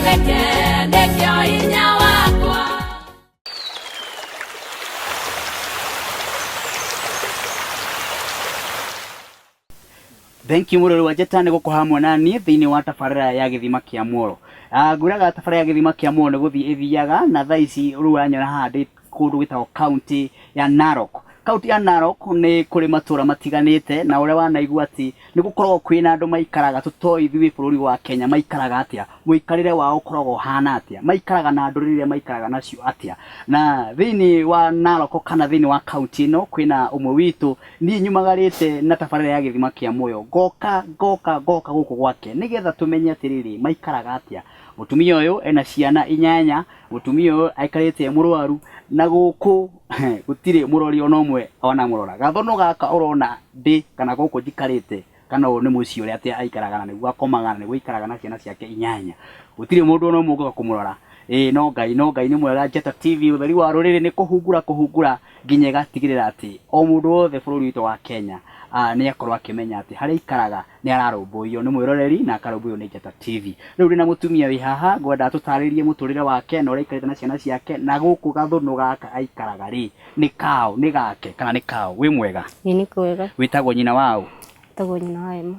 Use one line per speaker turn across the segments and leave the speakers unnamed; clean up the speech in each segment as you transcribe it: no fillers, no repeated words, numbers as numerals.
nduĩke nĩkĩo hinya wakwa.
Thank you mũrori wa njata nĩ gũkorwo hamwe na niĩ thĩinĩ wa tabarĩra ya gĩthima kĩa muoyo. Ah, ngwĩraga tabarĩra ya gĩthima kĩa muoyo nĩ gũthiĩ ĩthiaga na thaa ici rĩu ũranyona haha ndĩ kũndũ gwĩtagwo kaunti ya Narok. Kaunti ya Narok nĩ kũrĩ matũra matiganĩte na ũrĩa wanaigua atĩ nĩ gũkoragwo kwĩna andũ maikaraga tũtoĩ ithuĩ bũrũri wa Kenya maikaraga atĩa, mũikarĩre wao ũkoragwo ũhana atĩa, maikaraga na ndũrĩrĩ iria maikaraga nacio atĩa. Na thĩinĩ wa Narok kana thĩinĩ wa kaunti ĩno kwĩna ũmwe witũ Niĩ nyumagarĩte na tabarĩra ya gĩthima kĩa muoyo, ngoka ngoka ngoka gũkũ gwake nĩgetha tũmenye atĩrĩrĩ maikaraga atĩa. Mũtumia ũyũ ena ciana inyanya, mũtumia ũyũ aikarĩte e mũrwaru na gũkũ gũtirĩ mũrori ona ũmwe wanamũrora. Gathũnũ gaka ũrona ndĩ kana gũkũ njikarĩte kana ũyũ nĩ mũciĩ ũrĩa atĩ aikaraga na nĩguo akomaga na nĩguo aikaraga na ciana ciake inyanya. Gũtirĩ mũndũ ona ũmwe ũngĩũka kũmũrora. Ĩĩ no Ngai, no Ngai nĩ mwega. Njata TV ũtheri wa rũrĩrĩ nĩ kũhungura kũhungura nginya ĩgatigĩrĩra atĩ o mũndũ wothe bũrũri witũ wa Kenya nĩ akorwo akĩmenya atĩ harĩa aikaraga nĩ ararũmbũiyo nĩ mwĩroreri na akarũmbũiyo nĩ Njata TV. Rĩu ndĩna mũtumia wĩ haha ngwenda atũtarĩrie mũtũrĩre wake na ũrĩa aikarĩte na ciana ciake na gũkũ gathũnũ gaka aikaraga rĩ, nĩ kaũ, nĩ gake kana nĩ kaũ? Wĩ mwega?
Ĩĩ nĩ kwega.
Wĩtagwo nyina wa ũ?
Njĩtagwo nyina wa Emma.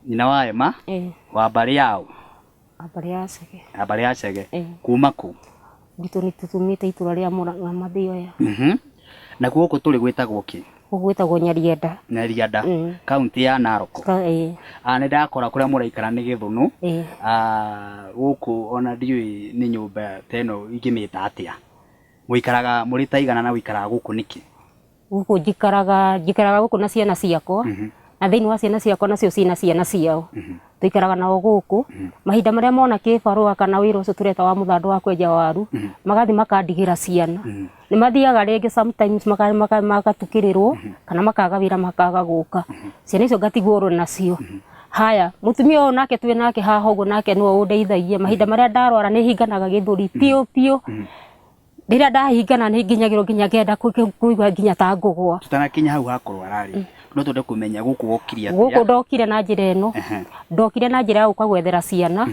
Nyina wa Emma?
Ĩĩ.
Wa mbarĩ ya ũ?
Wa mbarĩ ya Chege.
Wa mbarĩ ya Chege.
Ĩĩ.
Kuma kũ?
Gwitũ nĩ tũtumĩte itũra rĩa Mũrang'a Mathioya.
Nakuo gũkũ tũrĩ gwĩtagwo kĩ?
Gũkũ gwĩtagwo Nyarienda.
Nyarianda, kaũntĩ ya Narok.
Ĩĩ.
Nĩ ndakora kũrĩa mũraikara nĩ Gĩthũnũ.
Ĩĩ.
Gũkũ ona ndiũĩ nĩ nyũmba ta ĩno ingĩmĩta atĩa. Mũikaraga mũrĩ ta aigana na ũikaraga gũkũ nĩkĩ?
Gũkũ njikaraga, njikaraga gũkũ na ciana ciakwa, na thĩinĩ wa ciana ciakwa nacio ciĩna ciana ciao. Tũikaraga nao gũkũ, mahinda marĩa mona kĩbarũa kana wĩra ũcio tũreta wa mũthandũ wa kwenja waru, magathiĩ makandigĩra ciana. Nĩ mathiaga rĩngĩ sometimes magatukĩrĩrwo kana makaga wĩra makaga gũka. Ciana icio ngatigwo oro nacio. Haya, mũtumia ũyũ nake twĩ nake haha ũguo nake nĩwe ũndeithagia. Mahinda marĩa ndarwara nĩ hinganaga gĩthũri piũ piũ. Rĩrĩa ndahingana nĩ nginyagĩrwo nginya ngenda kũigua nginya ta ngũgwa.
Tũtanakinya hau ha kũrwara rĩ, no twende kũmenya gũkũ wokire atĩa?
Gũkũ ndokire na njĩra ĩno, ndokire na njĩra ya gũka gwethera ciana,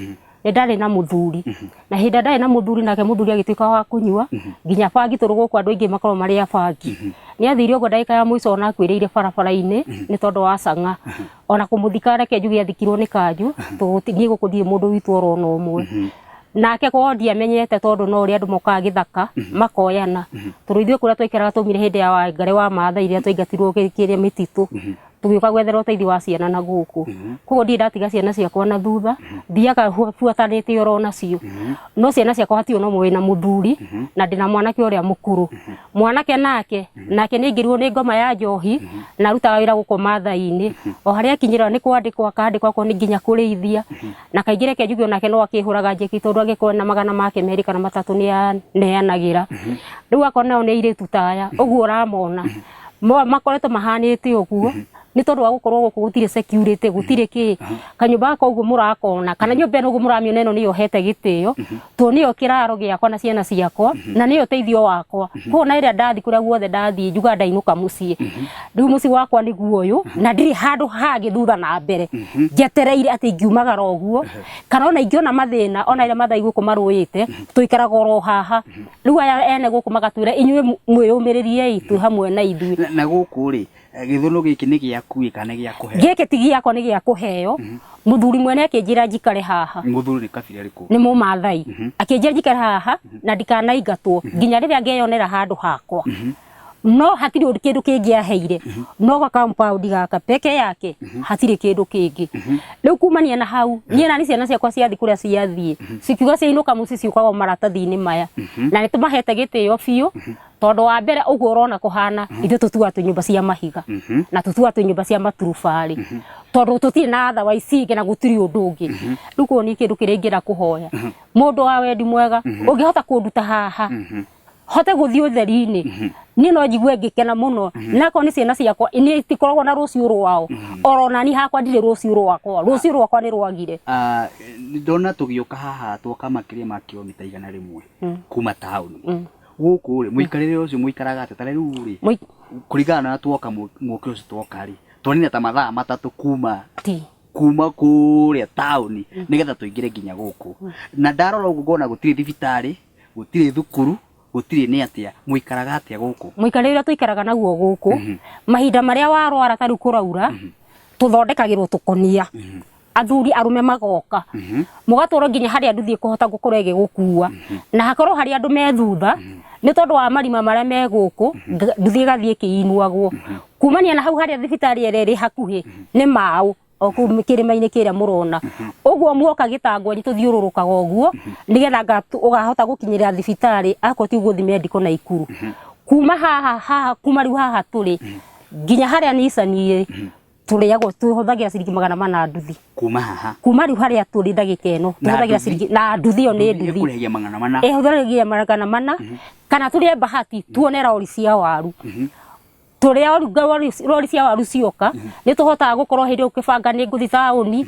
nĩ ndarĩ na mũthuri, na hĩndĩ ĩrĩa ndarĩ na mũthuri nake mũthuri agĩtuĩka wa kũnyua, nginya bangi tondũ gũkũ andũ aingĩ makoragwo marĩ a bangi. Nĩ athire ũguo ndagĩka ya mũico ona akuĩrĩire barabara-inĩ nĩ tondũ wa cang'a. Ona kũmũthika reke njuge athikirwo nĩ kanjũ, tondũ niĩ gũkũ ndirĩ mũndũ witũ orona ũmwe. Nake korwo ndiamenyete tondũ no ũrĩa andũ mokaga gĩthaka makoyana, tondũ ithuĩ kũrĩa twaikaraga twaumire hĩndĩ ya Wangarĩ wa Maathai rĩrĩa twaingatirwo kĩrĩa mĩtitũ, tũgĩũka gwetherwo ũteithio wa ciana na gũkũ. Koguo ndirĩ ndatiga ciana ciakwa na thutha, thiaga buatanĩte oro nacio. No ciana ciakwa hatirĩ ona ũmwe wĩna mũthuri, na ndĩna mwanake ũrĩa mũkũrũ. Mwanake nake, nake nĩ aingĩrirwo nĩ ngoma ya njohi, na arutaga wĩra gũkũ Maathai-inĩ. O harĩa akinyĩra nĩ kwandĩkwo akandĩkwo akorwo nĩ nginya kũrĩithia. Na kaingĩ reke njuge onake no akĩhũraga njeki tondũ angĩkorwo na magana make merĩ kana matatũ nĩ aneanagĩra. Rĩu akorwo nao nĩ airĩtu ta aya, ũguo ũramona, makoretwo mahanĩte ũguo nĩ tondũ wa gũkorwo gũkũ gũtirĩ security, gũtirĩ kĩ. Kanyũmba gaka ũguo mũrakona, kana nyũmba ĩno ũguo mũramĩona ĩno nĩyo hete gĩtĩo, tondũ nĩyo kĩraro gĩakwa na ciana ciakwa, na nĩyo ũteithio wakwa. Koguo ona rĩrĩa ndathiĩ kũrĩa guothe ndathiĩ njugaga ndainũka mũciĩ. Rĩu mũciĩ wakwa nĩguo ũyũ, na ndirĩ handũ hangĩ thutha na mbere njetereire atĩ ingiumagara ũguo, kana ona ingĩona mathĩna ona rĩrĩa Maathai gũkũ marũĩte, tũikaraga oro haha. Rĩu aya ene gũkũ magatwĩra inyuĩ mwĩyũmĩrĩriei twĩ hamwe na ithuĩ.
Na gũkũ rĩ, gĩthũnũ gĩkĩ nĩ gĩaku ĩ kana nĩ gĩa kũheo?
Gĩkĩ ti gĩakwa nĩ gĩa kũheo. Mũthuri mwene akĩnjĩra njikare haha.
Mũthuri nĩ kabira ĩrĩkũ?
Nĩ Mũmaathai. Akĩnjĩra njikare haha na ndikanaingatwo nginya rĩrĩa ngeyonera handũ hakwa. No hatirĩ ũndũ kĩndũ kĩngĩ aheire no ga compound gaka peke yake hatirĩ kĩndũ kĩngĩ. Rĩu kumania na hau niĩ nani ciana ciakwa ciathiĩ kũrĩa ciathiĩ cikiuga ciainũka mũciĩ ciũkaga o maratathi-inĩ maya na nĩ tũmahete gĩtĩo biũ tondũ wa mbere ũguo ũrona kũhana ithuĩ tũtuaga twĩ nyũmba cia mahiga na tũtuaga twĩ nyũmba cia maturubarĩ tondũ tũtirĩ na otherwise ingĩ na gũtirĩ ũndũ ũngĩ. Rĩu koguo niĩ kĩndũ kĩrĩa ingĩenda kũhoya mũndũ wa wendi mwega ũngĩhota kũnduta haha hote gũthiĩ ũtheri-inĩ niĩ no njigue ngĩkena mũno na akorwo nĩ ciana ciakwa niĩ itikoragwo na rũciũ rwao oro nani hakwa ndirĩ rũciũ rwakwa rũciũ rwakwa nĩ rwagire.
Ndona tũgĩũka haha twoka makĩria ma kiromita 100 kuma taũni. Gũkũ rĩ mũikarĩre ũcio mũikaraga atĩa? Ta rĩu rĩ kũringana na twoka mũkĩra ũcio twoka rĩ twanina ta mathaa matatũ kuma
Ti.
Kuma kũrĩa taũni nĩgetha tũingĩre nginya gũkũ. Na ndarora ũguo ngona gũtirĩ thibitarĩ, gũtirĩ thukuru, gũtirĩ nĩ atĩa, mũikaraga atĩa gũkũ?
Mũikarĩre ũrĩa tũikaraga naguo gũkũ, mahinda marĩa warwara ta rĩu kũraura, tũthondekagĩrwo tũkonia. Athuri arũme magoka, mũgatwarwo nginya harĩa nduthi ĩkũhota gũkorwo ĩgĩgũkua. Na hakorwo harĩa andũ me thutha, nĩ tondũ wa marima marĩa me gũkũ, nduthi ĩgathiĩ ĩkĩinuagwo. Kumania na hau harĩa thibitarĩ ĩrĩa ĩrĩ hakuhĩ, nĩ maũ o kũu kĩrĩma-inĩ kĩrĩa mũrona. Ũguo muoka gĩtangwanyi tũthiũrũrũkaga ũguo, nĩgetha ũkahota gũkinyĩra thibitarĩ akorwo ti ũgũthiĩ medical Naikuru. Kuma haha, haha, kuma rĩu haha tũrĩ, nginya harĩa Nissan ĩrĩ, tũrĩagwo tũhũthagĩra ciringi 400 nduthi.
Kuma haha?
Kuma rĩu harĩa tũrĩ ndagĩka ĩno,
Na
tũhũthagĩra
nduthi?
ciringi, na nduthi ĩyo nĩ nduthi.
Ĩkũrĩhagia 400?
Ĩhũthagĩra 400, kana tũrĩe bahati tuone rori cia waru. Tũrĩa rori cia waru cioka, nĩ tũhotaga gũkorwo hĩndĩ ĩyo ũkĩbanga nĩ ngũthiĩ taũni,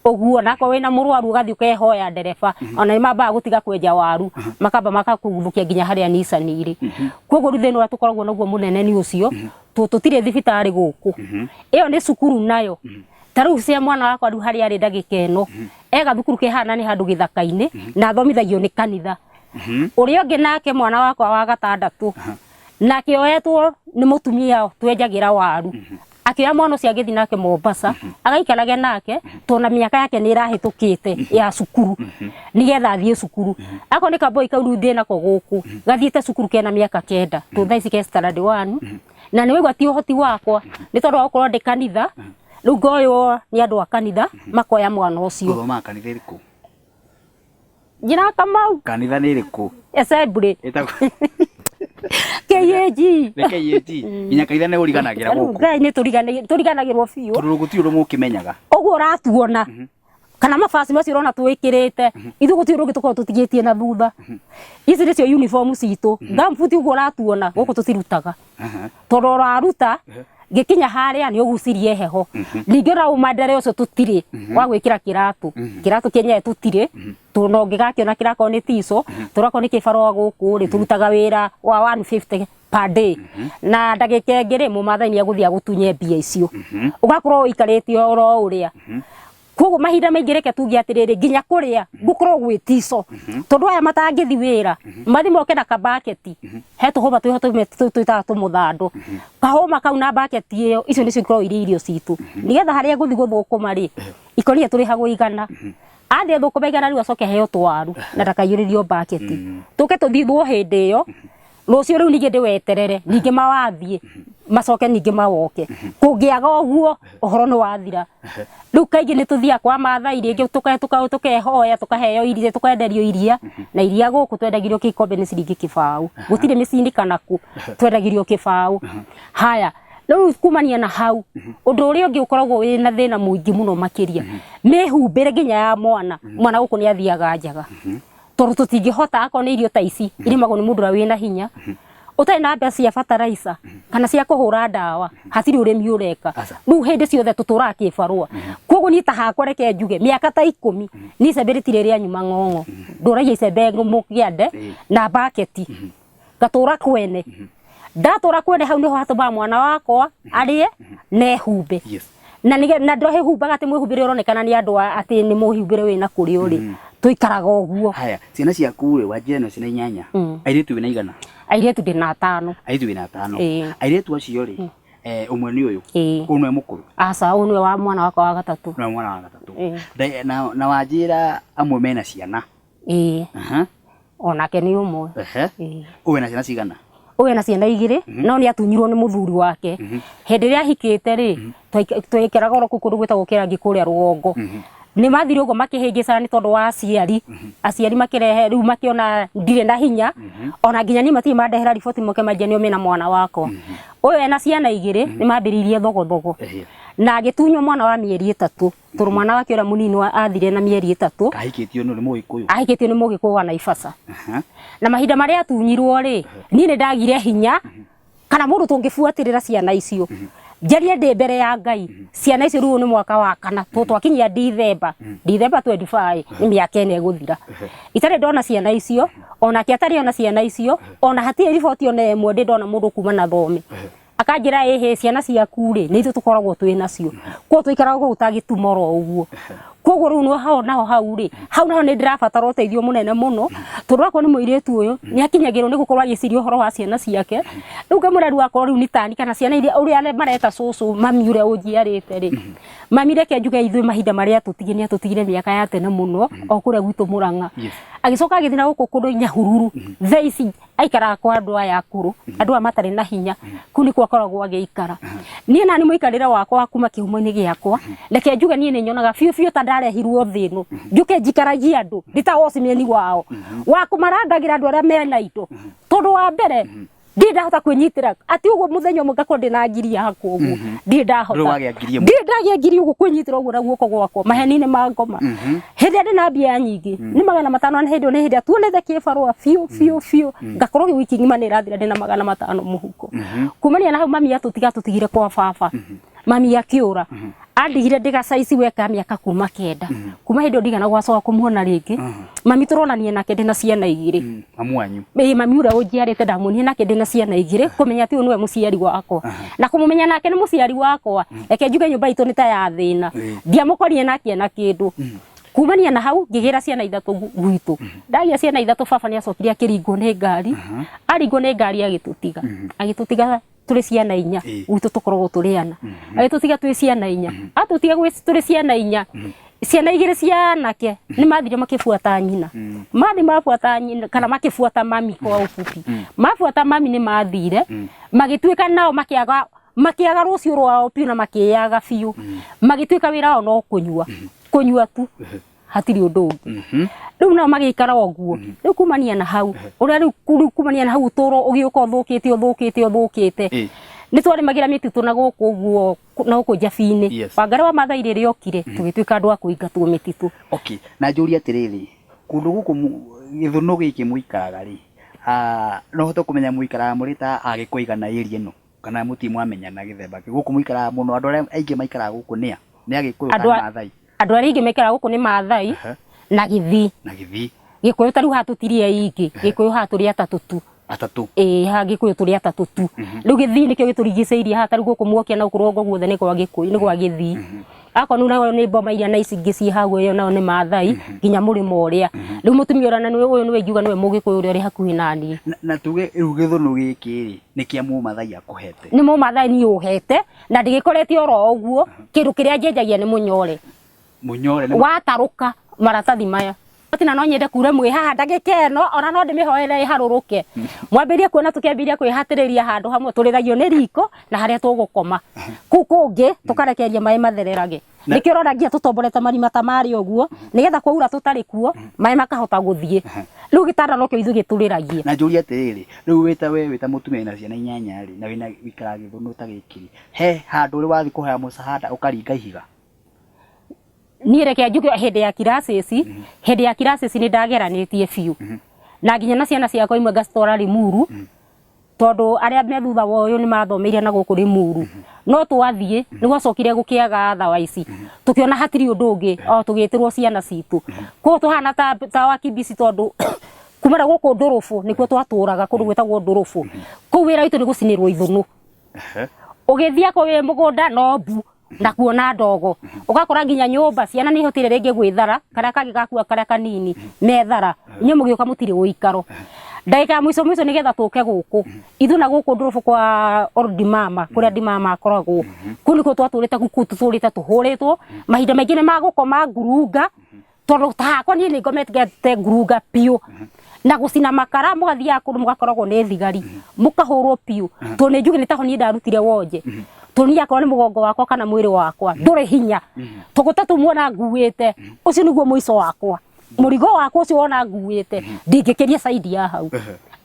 ũguo, na akorwo wĩna mũrwaru ũgathiĩ ũkehoya ndereba, ona nĩ mambaga gũtiga kwenja waru, makamba makakũguthũkia nginya harĩa Nissan ĩrĩ. Koguo rĩu thĩna ũrĩa tũkoragwo naguo mũnene nĩ ũcio, tũtirĩ thibitarĩ gũkũ. Ĩyo nĩ cukuru nayo. Ta rĩu cia mwana wakwa rĩu harĩa arĩ ndagĩka ĩno, e gathukuru kehana nĩ handũ gĩthaka-inĩ, na athomithagio nĩ kanitha. Ũrĩa ũngĩ nake mwana wakwa wa gatandatũ, nake oetwo nĩ mũtumia twenjagĩra waru. Akĩoya mwana ũcio agĩthiĩ nake Mombasa, agaikarage nake, tondũ na mĩaka yake nĩ ĩrahĩtũkĩte ya cukuru, nĩgetha athiĩ cukuru. Akorwo nĩ kaboi kau rĩu ndĩ nako gũkũ, gathiĩte cukuru kena mĩaka 9, tondũ thaa ici ke standard 1, na nĩ waigua ti ũhoti wakwa, nĩ tondũ wa gũkorwo ndĩ kanitha, rĩu ngoywo nĩ andũ a kanitha, makoya mwana ũcio.
Ũthomaga kanitha ĩrĩkũ?
Njĩra Kamau.
Kanitha nĩ ĩrĩkũ?
Assembly.
Ĩtagwo
KAG.
Nĩ KAG. Nginya kanitha nĩ ũriganagĩra gũkũ.
Ngai nĩ tũriganagĩrwo biũ.
Tondũ gũtirĩ ũndũ mũkĩmenyaga.
Ũguo ũratuona. Kana mabasi macio ũrona twĩkĩrĩte, ithuĩ gũtirĩ ũndũ ũngĩ tũkoragwo tũtigĩtie na thutha. Ici nĩcio uniform citũ. Gumboot ũguo ũratuona, gũkũ tũtirutaga. Tondũ ũraruta, ngĩkinya harĩa nĩ ũgucirie heho. Ningĩ ona ũmandere ũcio tũtirĩ wa gwĩkĩra kĩratũ. Kĩratũ kĩenyewe tũtirĩ. Tondũ no ũngĩgakĩona kĩrakorwo nĩ tico, tũrakorwo nĩ kĩbarũa gũkũ rĩ, tũrutaga wĩra wa 150 per day. Na ndagĩka ĩngĩ rĩ, mũmathai nĩ egũthiĩ agũtunye mbia icio. Ũgakorwo ũikarĩte oro ũrĩa. Koguo mahinda maingĩ reke tuge atĩrĩrĩ, nginya kũrĩa gũkorwo gwĩ tico. Tondũ aya matangĩthi wĩra, mathi moke na kabaketi, he tũhũma twĩho twĩtaga tũmũthando. Kahũma kau na baketi ĩyo, icio nĩcio ikoragwo irĩ irio citũ. Nĩgetha harĩa ngũthi gũthũkũma rĩ, ikũnia tũrĩhagwo 100. Athiĩ thũkũma 100 rĩu acoke aheo tũwaru na ndakaiyũrĩrio baketi. Tũke tũthithwo hĩndĩ ĩyo, rũciũ rĩu ningĩ ndĩweterere, ningĩ mawathiĩ, macoke ningĩ mawoke. Kũngĩaga ũguo, ũhoro nĩ wathira. Rĩu kaingĩ nĩ tũthiaga kwa Maathai rĩngĩ tũkehoya, tũkaheo iria, tũkenderio iria, na iria gũkũ twendagĩrio gĩkombe nĩ ciringi 0. Gũtirĩ mĩciĩ-inĩ kana kũ, twendagĩrio 0. Haya, rĩu kumania na hau, ũndũ ũrĩa ũngĩ ũkoragwo wĩna thĩna mũingĩ mũno makĩria, mĩhumbĩre nginya ya mwana, mwana gũkũ nĩ athiaga njaga. Tondũ tũtingĩhota akorwo nĩ irio ta ici, irĩmagwo nĩ mũndũ ũrĩa wĩna hinya, ũtarĩ na mbeca cia fertilizer, kana cia kũhũra ndawa, hatirĩ ũrĩmi ũreka. Rĩu hĩndĩ ciothe tũtũraga kĩbarũa. Koguo niĩ ta hakwa reke njuge, mĩaka ta 10, niĩ icembe rĩtirĩ rĩanyuma ng'ong'o. Ndũragia icembe kĩande na baketi. Ngatũra kwene. Ndatũra kwene hau nĩho hatũmaga mwana wakwa arĩe na ehumbe. Na nĩge, na ndĩrehumbaga atĩ mwĩhumbĩre ũronekana nĩ andũ atĩ nĩ mũhumbĩre wĩna kũrĩa ũrĩ. Tũikaraga ũguo.
Haya, ciana ciaku rĩ, wanjĩra no ciana 8. Airĩtu wĩna igana?
Airĩtu ndĩna 5.
Airĩtu wĩna 5. Airĩtu acio rĩ, ũmwe nĩ ũyũ? Ũyũ nĩwe mũkũrũ?
Aca, ũyũ nĩwe wa mwana wakwa wa gatatũ.
Nĩwe mwana wa gatatũ. Na wanjĩra amwe mena ciana?
Onake nĩ ũmwe.
Ũyũ ena ciana cigana?
Ũyũ ena ciana 2, no nĩ atunyirwo nĩ mũthuri wake. Hĩndĩ ĩrĩa ahikĩte rĩ, twaikaraga oro kũu kũndũ gwĩtagwo Kĩrangi kũrĩa rũgongo. Nĩ mathire ũguo makĩhĩngĩcana nĩ tondũ wa aciari. Aciari makĩrehe rĩu makĩona ndirĩ na hinya, ona nginya niĩ matirĩ mandehera riboti moke manjie nĩo mena mwana wakwa. Ũyũ ena ciana 2, nĩ mambĩrĩirie thogothogo. Na agĩtunywo mwana wa mĩeri 3. Tondũ mwana wake ũrĩa mũnini athire na mĩeri 3.
Ahikĩtio nĩ Mũgĩkũyũ?
Ahikĩtio nĩ Mũgĩkũyũ wa Naivasha. Na mahinda marĩa atunyirwo rĩ, niĩ nĩ ndagire hinya, kana mũndũ tũngĩbuatĩrĩra ciana icio. Njarie ndĩ mbere ya Ngai, ciana icio rĩu nĩ mwaka wa kana, tondũ twakinyia Dithemba, Dithemba 25, nĩ mĩaka 4 ĩgũthira. Itarĩ ndona ciana icio, onake atarĩ ona ciana icio, ona hatirĩ riboti ona ĩmwe ndĩ ndona mũndũ kuma na thome. Akanjĩra ĩhĩ ciana ciaku rĩ nĩ ithuĩ tũkoragwo twĩ nacio, koguo tũikaraga kũu ta gĩtumoro ũguo. Koguo rĩu no hau naho hau rĩ, hau naho nĩ ndĩrabatara ũteithio mũnene mũno, tondũ akorwo nĩ mũirĩtu ũyũ nĩ akinyagĩrwo nĩ gũkorwo agĩciria ũhoro wa ciana ciake. Rĩu ngamwĩra rĩu akorwo rĩu nĩ tani kana ciana iria ũrĩa mareta cũcũ mami ũrĩa ũnjiarĩte rĩ, mami reke njuge ithuĩ mahinda marĩa atũtigire nĩ atũtigire mĩaka ya tene mũno o kũrĩa gwitũ Mũrang'a. Agĩcoka agĩthiĩ na gũkũ kũndũ Nyahururu. Thaa ici aikaraga kwa andũ aya akũrũ, andũ aya matarĩ na hinya, kũu nĩkuo akoragwo agĩikara. Niĩ nani mũikarĩre wakwa wa kuma kĩhumo-inĩ gĩakwa, reke njuge niĩ nĩ nyonaga biũ biũ ta ndarehirwo thĩ ĩno njũke njikaragie andũ ndĩ ta watchman wao wa kũmarangagĩra andũ arĩa mena indo, tondũ wa mbere ndirĩ ndahota kwĩnyitĩra atĩ ũguo mũthenya ũmwe ngakorwo ndĩna ngiri yakwa ũguo, ndirĩ ndahota.
Ndũrĩ wagĩa ngiri ĩmwe.
Ndirĩ ndagĩa ngiri ũguo kwĩnyitĩra ũguo na guoko gwakwa maheni-inĩ ma ngoma. Hĩndĩ ĩrĩa ndĩna mbia nyingĩ nĩ 500, na hĩndĩ ĩyo nĩ hĩndĩ ĩrĩa tuonete kĩbarũa biũ biũ biũ, ngakorwo wiki ng'ima nĩ ĩrathira ndĩna 500 mũhuko. Kumania na hau mami atũtiga atũtigire kwa baba, mami akĩũra andigire ndĩ gacaici we ka mĩaka kuma 9. Kuma hĩndĩ ĩyo ndigana gwacoka kũmuona rĩngĩ. Mami tũronania nake ndĩna ciana igĩrĩ.
Mamu wanyu?
Ĩĩ, mami ũrĩa ũnjiarĩte ndamuonire nake ndĩna ciana igĩrĩ, kũmenya atĩ ũyũ nĩwe mũciari wakwa na kũmũmenya nake nĩ mũciari wakwa, reke njuge nyũmba itũ nĩ ta ya thĩna. Ndiamũkorire nake ena kĩndũ. Kumania na hau ngĩgĩra ciana ithatũ gwitũ. Ndagĩa ciana ithatũ baba nĩ acokire akĩringwo nĩ ngari, aringwo nĩ ngari agĩtũtiga, agĩtũtiga tũrĩ ciana inya. Gwitũ tũkoragwo tũrĩ ana. Agĩtũtiga twĩ ciana inya, atũtiga tũrĩ ciana inya, ciana igĩrĩ cia anake nĩ mathire makĩbuata nyina, mathi mabuata nyina kana makĩbuata mami, kwa ũfupi mabuata mami nĩ mathire magĩtuĩka nao makĩaga makĩaga rũciũ rwao biũ na makĩyaga biũ, magĩtuĩka wĩra wao no kũnyua kũnyua tu, hatirĩ ũndũ ũngĩ. Rĩu nao magĩikara ũguo. Rĩu kumania na hau ũrĩa rĩu rĩu kumania na hau ũtũro ũgĩũka ũthũkĩte ũthũkĩte ũthũkĩte. Nĩ twarĩmagĩra mĩtitũ na gũkũ ũguo na gũkũ Njabi-inĩ. Wangarĩ wa Mathai rĩrĩa okire tũgĩtuĩka andũ a kũingatwo mĩtitũ.
Okay, na njũrie atĩrĩrĩ, kũndũ gũkũ gĩthũnũ gĩkĩ mũikaraga rĩ, no ũhote kũmenya mũikaraga mũrĩ ta Agĩkũyũ aigana area ĩno? Kana mũtirĩ mwamenyana gĩthemba kĩu? Gũkũ mũikaraga mũno, andũ arĩa aingĩ maikaraga gũkũ nĩa? Nĩ Agĩkũyũ kana Maathai?
Andũ arĩa aingĩ maikaraga gũkũ nĩ Maathai na Gĩthii.
Na Gĩthii.
Gĩkũyũ ta rĩu haha tũtirĩ aingĩ, Gĩkũyũ haha tũrĩ atatũ tu.
Atatũ?
Ĩĩ, haha Gĩkũyũ tũrĩ atatũ tu. Rĩu Gĩthii nĩkĩo gĩtũrigicĩirie haha, ta rĩu gũkũ Muokia na gũkũ rũgongo guothe nĩ gwa Gĩkũyũ, nĩ gwa Gĩthii. Akorwo nayo nĩ mboma iria na ici ingĩ ciĩ hau ĩyo nayo nĩ Maathai nginya mũrĩmo ũrĩa. Rĩu mũtumia ũrĩa na nĩwe ũyũ nĩwe ingiuga nĩwe Mũgĩkũyũ ũrĩa ũrĩ hakuhĩ naniĩ.
Na tuge rĩu gĩthũnũ gĩkĩ rĩ, nĩ kĩa Mũmathai akũhete?
Nĩ Mũmathai niĩ ũhete na ndĩgĩkorete oro ũguo, kĩndũ kĩrĩa njenjagia nĩ mũnyore.
Mũnyore nĩ
watarũka maratathi maya. Tina no nyende kure mwĩ haha ndagĩka ĩno ona no ndĩmĩhoere ĩharũrũke, mwambĩrĩrie kuona tũkĩambĩrĩria kwĩhatĩrĩria handũ hamwe tũrĩragio nĩ riko na harĩa tũgũkoma kũu kũngĩ tũkarekereria maĩ mathererage. Nĩkĩo ũrona nginya tũtomborete marima ta marĩa ũguo, nĩgetha kwaura tũtarĩ kuo maĩ makahota gũthiĩ. Rĩu gĩtanda nokĩo ithuĩ gĩtũrĩragie.
Na njũrie atĩrĩrĩ, rĩu wĩta we wĩta mũtumia wĩna ciana inyanya rĩ, na wĩna wĩikaraga gĩthũnũ ta gĩkĩ rĩ, he handũ ũrĩ wathiĩ kũhoya mũcahada ũkaringa ihiga?
Niĩ reke njuge hĩndĩ ya crisis, hĩndĩ ya crisis nĩ ndageranĩtie biũ na nginya na ciana ciakwa imwe ngacitwara Limuru, tondũ arĩa me thutha wa ũyũ nĩ mathomeire na gũkũ Limuru. No twathiĩ nĩ gwacokire gũkĩaga otherwise, tũkĩona hatirĩ ũndũ ũngĩ o tũgĩtĩrwo ciana citũ. Koguo tũhana ta wakimbici, tondũ kuma na gũkũ Ndũrũbũ nĩkuo twatũraga, kũndũ gwĩtagwo Ndũrũbũ. Kũu wĩra witũ nĩ gũcinĩrwo ithũnũ. Ũgĩthiĩ akorwo wĩ mũgũnda no mbu na kuona ndogo, ũgakora nginya nyũmba ciana nĩ ihotire rĩngĩ gwĩthara, karĩa kangĩ gakua karĩa kanini methara, inyuĩ mũgĩũka mũtirĩ ũikaro. Ndagĩka ya mũico mũico nĩgetha tũke gũkũ ithuĩ na gũkũ Ndũrũbũ kwa Old Mama, kũrĩa Ndimama akoragwo, kũu nĩkuo twatũrĩte, kũu tũtũrĩte tũhũrĩtwo mahinda maingĩ nĩ magũkoma ngurunga, tondũ ta hakwa niĩ nĩ ngomete ngurunga biũ na gũcina makara, mũgathiaga kũndũ mũgakoragwo nĩ thigari mũkahũrwo biũ, tondũ nĩ njuge nĩ taho niĩ ndarutire wonje, tondũ niĩ akorwo nĩ mũgongo wakwa kana mwĩrĩ wakwa ndũrĩ hinya, tũgũta tũu muona nguĩte, ũcio nĩguo mũico wakwa, mũrigo wakwa ũcio wona nguĩte ndingĩkĩria saidi ya hau.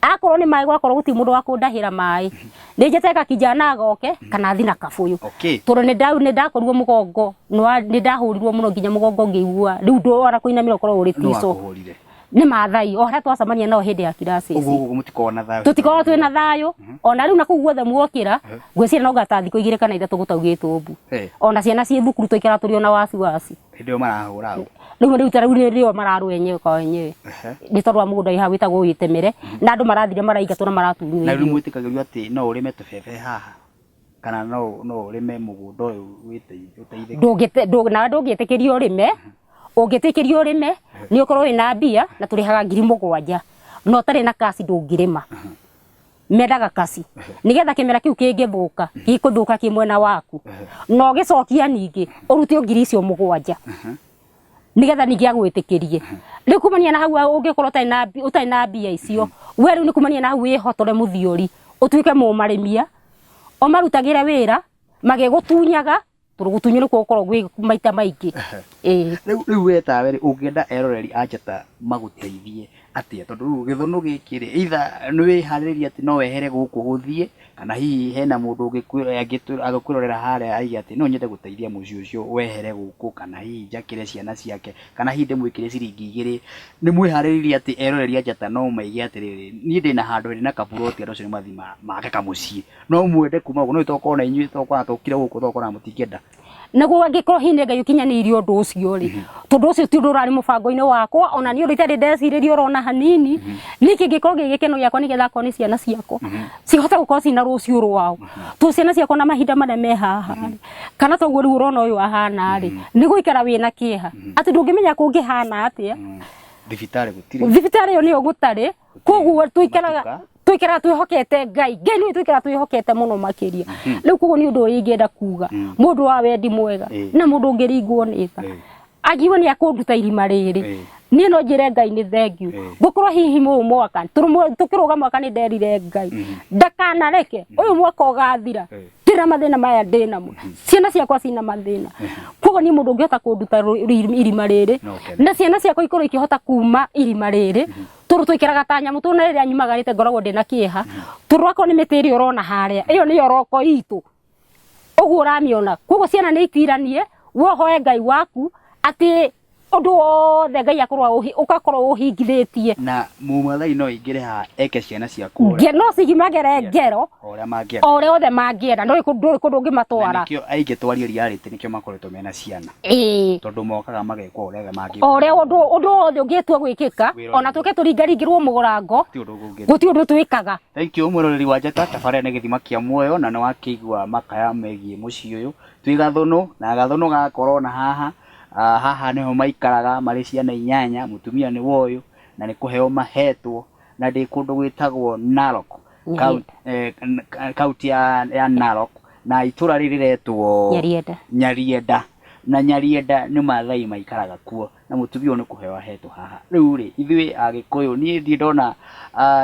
Akorwo nĩ maĩ, gwakorwo gũtirĩ mũndũ wa kũndahĩra maĩ, nĩ njĩte gakijana agoke kana thi na kabũyũ. Tondũ nĩ ndakorirwo mũgongo nĩ ndahũrirwo mũno nginya mũgongo ngĩigua rĩu ndũ ona kũinamĩra ũkorwo ũrĩ
Nũ
tico.
wakũhũrire?
Nĩ Maathai o harĩa twacemania nao hĩndĩ ya crisis.
Ũguo gũkũ mũtikoragwo na thayũ?
Tũtikoragwo twĩna thayũ ona rĩu na kũu guothe muokĩra, ngwĩciria no ngata thikũ 2 kana 3 gũtaugĩtwo mbu. Ona ciana ciĩ thukuru tũikara tũrĩ ona wasiwasi.
Hĩndĩ ĩyo marahũra ũ?
Rĩu ta rĩu nĩrĩo mararũa enyewe kwa enyewe, nĩ tondũ wa mũgũnda wĩ haha wĩtagwo Wĩtemere, na andũ marathire maraingatwo na maratunywo
Na rĩu
irio.
mwĩtĩkagĩrio atĩ no ũrĩme tũbebe haha? Kana no no ũrĩme mũgũnda ũyũ wĩteithĩke?
Ndũngĩte nawe ndũngĩtĩkĩrio ũrĩme. Ũngĩtĩkĩrio ũrĩme nĩ ũkorwo wĩna mbia, na tũrĩhaga 7,000, na ũtarĩ na kasi ndũngĩrĩma. Mendaga kasi nĩgetha kĩmera kĩu kĩngĩthũka gĩkũthũka kĩ mwena waku, na ũgĩcokia ningĩ ũrute 7,000 nĩgetha ningĩ agwĩtĩkĩrie. Rĩu kumania na hau ũngĩkorwo ũtarĩ na mbia icio, we rĩu nĩ kumania na hau wĩhotore mũthiori ũtuĩke mũmarĩmia, ũmarutagĩre wĩra magĩgũtunyaga, tondũ gũtunywo nĩkuo gũkoragwo gwĩ maita maingĩ. Ĩĩ.
Rĩu we tawe rĩ, ũngĩenda eroreri a Njata magũteithie atĩa? Tondũ rĩu gĩthũnũ gĩkĩ rĩ, either nĩ wĩharĩrĩirie atĩ no wehere gũkũ ũthiĩ, kana hihi hena mũndũ angĩkwĩrorera harĩa aige atĩ no nyende gũteithia mũciĩ ũcio wehere gũkũ, kana hihi njakĩre ciana ciake, kana hihi ndĩmwĩkĩre ciringi 2. Nĩ mwĩharĩrĩirie atĩ eroreri a Njata no maige atĩrĩrĩ, niĩ ndĩna handũ ndĩna kaburoti, andũ acio nĩ mathiĩ make kamũciĩ. No mwende kuma gũkũ, no tokorwo na inyuĩ tokorwo tũkire gũkũ, tokorwo mũtingĩenda.
Naguo angĩkorwo hihi nĩ Ngai ũkinyanĩirie ũndũ ũcio rĩ, tondũ ũcio ti ũndũ ũrarĩ mũbango-inĩ wakwa, ona niĩ ũndũ itarĩ ndecirĩria orona hanini, niĩ kĩngĩkorwo gĩ gĩkeno gĩakwa nĩgetha akorwo nĩ ciana ciakwa cihote gũkorwo ciĩna rũciũ rwao, tondũ ciana ciakwa na mahinda marĩa me haha rĩ, kana toguo rĩu ũrona ũyũ ahana rĩ, nĩ gũikara wĩna kĩeha atĩ ndũngĩmenya kũngĩhana atĩa.
Thibitarĩ gũtirĩ.
Thibitarĩ ĩyo nĩyo gũtarĩ, koguo tũikaraga
Matuka.
Tũikaraga twĩhokete Ngai. Ngai nĩwe tũikaraga twĩhokete mũno makĩria. Rĩu koguo nĩ ũndũ ũrĩa ingĩenda kuga, mũndũ wa wendi mwega na mũndũ ũngĩringwo nĩ tha, angiuga nĩ akũnduta irima rĩrĩ, niĩ no njĩre Ngai nĩ thengiũ. Gũkorwo hihi ũyũ mwaka tũkĩrũga mwaka nĩ nderire Ngai ndakanareke ũyũ mwaka ũgathira ndĩna mathĩna maya ndĩnamo, ciana ciakwa cina mathĩna. Koguo niĩ mũndũ ũngĩhota kũnduta irima rĩrĩ
No ũkene.
na ciana ciakwa ikorwo ikĩhota kuma irima rĩrĩ, tondũ tũikaraga ta nyamũ, tondũ na rĩrĩa nyumagarĩte ngoragwo ndĩna kĩeha, tondũ akorwo nĩ mĩtĩ ĩrĩa ũrona harĩa, ĩyo nĩyo roko itũ ũguo ũramĩona. Koguo ciana nĩ itiranie, we ũhoe Ngai waku atĩ ũndũ wothe Ngai akorwo ũgakorwo ũhingithĩtie.
Na mũmathai no aingĩre haha eke ciana ciaku ũrĩa
No cigimagere ngero
o ũrĩa mangĩenda.
O ũrĩa othe mangĩenda, ndũrĩ kũndũ
Na
ũngĩmatwara.
Nĩkĩo aingĩ twarie reality, nĩkĩo makoretwo mena ciana, tondũ mokaga magekwo ũrĩa othe mangĩka.
O ũrĩa ũndũ wothe ũngĩtua gwĩkĩka,
Wĩra
ona tũke tũringaringĩrwo mũrango,
Ti ũndũ ũngĩ.
Gũtirĩ ũndũ twĩkaga.
Thank you mwĩroreri wa Njata, tabarĩra nĩ gĩthima kĩa muoyo, na nĩ wakĩigua makaya megiĩ mũciĩ ũyũ. Twĩ Gathũnũ na Gathũnũ gakorwo na haha. Haha nĩho maikaraga marĩ ciana inyanya, mũtumia nĩ woyũ na nĩ kũheo mahetwo, na ndĩ kũndũ gwĩtagwo Narok, kaunti ya Narok, na itũra rĩrĩ rĩretwo
Nyarienda.
Nyarienda. Na Nyarienda nĩ Maathai maikaraga kuo, na mũtumia ũyũ nĩ kũheo ahetwo haha. Rĩu rĩ, ithuĩ Agĩkũyũ, niĩ ndirĩ ndona,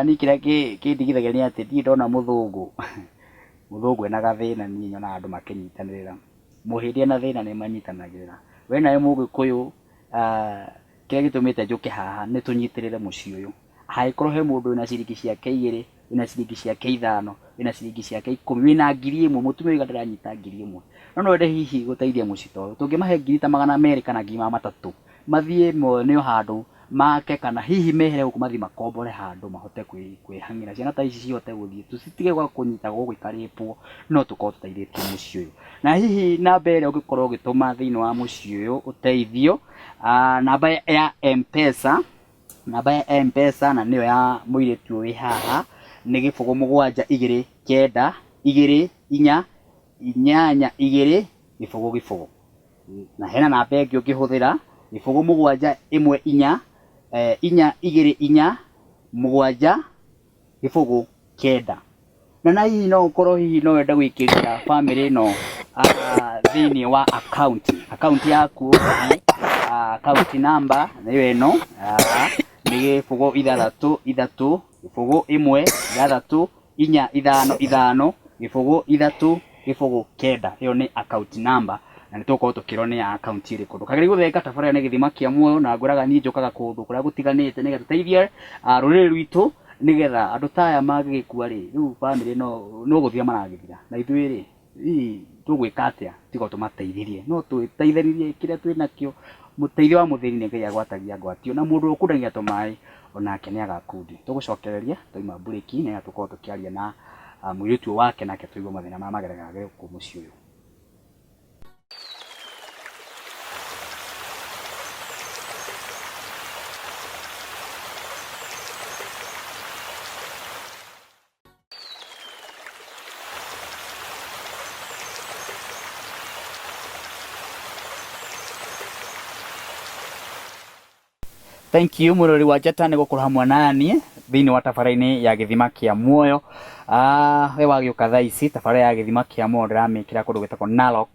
niĩ kĩrĩa kĩndigithagia nĩ atĩ ndirĩ ndona mũthũngũ ena gathĩna. Niĩ nyonaga andũ makĩnyitanĩrĩra. Mũhĩndĩ ena thĩna nĩ manyitanagĩrĩra. We nawe Mũgĩkũyũ, kĩrĩa gĩtũmĩte njũke haha nĩ tũnyitĩrĩre mũciĩ ũyũ. Hangĩkorwo he mũndũ wĩna ciringi ciake 2, wĩna ciringi ciake 5, wĩna ciringi ciake 10, wĩna 1000, mũtumia oiga ndĩranyita 1000, no wende hihi gũteithia mũciĩ ta ũyũ, tũngĩmahe ngiri ta 200 kana 300,000, mathiĩ mone handũ make, kana hihi mehere gũkũ mathiĩ makombore handũ mahote kwĩhang'ĩra, ciana ta ici cihote gũthiĩ, tũcitige gwa kũnyitagwo gũkũ ikarĩpwo, no tũkorwo tũteithĩtie mũciĩ ũyũ. Na hihi namba ĩrĩa ũngĩkorwo ũgĩtũma thĩinĩ wa mũciĩ ũyũ ũteithio, namba ya M-Pesa, namba ya M-Pesa na nĩyo ya mũirĩtu ũyũ wĩ haha, nĩ 0 7 2 9 2 4 8 2 0 0. Na hena namba ĩngĩ ũngĩhũthĩra, 0 7 1 4 4 2 4 7 0 9. Na hihi no ũkorwo hihi no wende gũikĩria bamĩrĩ ĩno thĩinĩ wa account yaku, account number nĩyo ĩno, nĩ 0 6 3 0 1 6 4 5 5 0 3 0 9. Ĩyo nĩ account number, na nĩ tũgũkorwo tũkĩrwo nĩ ya account ĩrĩkũ. Ndũkagerie gũthenga, tabarĩra nĩ gĩthima kĩa muoyo, na ngwĩraga niĩ njũkaga kũndũ kũrĩa gũtiganĩte nĩgetha tũteithie rũrĩrĩ rwitũ, nĩgetha andũ ta aya mangĩgĩkua rĩ, rĩu bamĩrĩ no gũthira maragĩthira, na ithuĩ rĩ, hihi tũgwĩka atĩa tiga tũmateithirie? No twĩteithanirie kĩrĩa twĩnakĩo. Mũteithio wa mũthĩni nĩ Ngai agwatagia ngwatio, na mũndũ ũkundagia tũmaĩ onake nĩ agakundio. Tũgũcokereria twaima mburĩki nĩgetha tũkorwo tũkĩaria na mũirĩtu ũyũ wake, nake tũigue mathĩna marĩa mageragĩra gũkũ mũciĩ ũyũ. Thank you mwiroreri wa Njata nĩ gũkorwo hamwe naniĩ thĩinĩ wa tabarĩra-inĩ ya gĩthima kĩa muoyo. We wagĩũka thaa ici tabarĩra ya gĩthima kĩa muoyo ndĩramĩkĩra kũndũ gwĩtagwo Narok,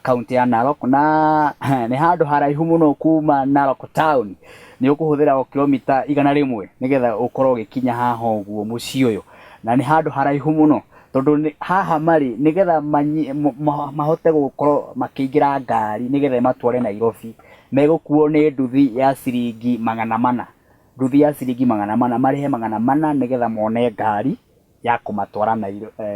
kaunti ya Narok, na nĩ handũ haraihu mũno kuma Narok town. Nĩ ũkũhũthĩra o kilomita 100 nĩgetha ũkorwo ũgĩkinya haha ũguo mũciĩ ũyũ, na nĩ handũ haraihu mũno tondũ haha marĩ nĩgetha mahote gũkorwo makĩingĩra ngari nĩgetha ĩmatware Nairobi, megũkuo nĩ nduthi ya ciringi 400, nduthi ya ciringi 400, marĩhe 400 nĩgetha mone ngari ya kũmatwara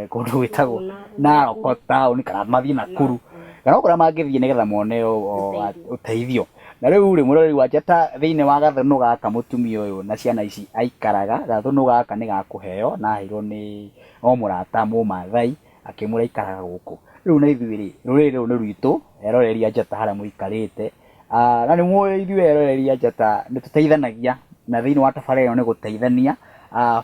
kũndũ gwĩtagwo Narok town kana mathiĩ Nakuru kana o kũrĩa mangĩthiĩ nĩgetha mone ũteithio. Na rĩu rĩ, mwĩroreri wa Njata, thĩinĩ wa gathũnũ gaka mũtumia ũyũ na ciana ici aikaraga, gathũnũ gaka nĩ gakũheo na aheirwo nĩ o mũrata Mũmathai akĩmwĩra aikaraga gũkũ. Rĩu na ithuĩ rĩ, rũrĩrĩ rũrũ nĩ rwitũ, eroreri a Njata harĩa mũikarĩte, na nĩ mũĩ ithuĩ eroreri a Njata nĩ tũteithanagia, na thĩinĩ wa tabarĩra ĩno nĩ gũteithania.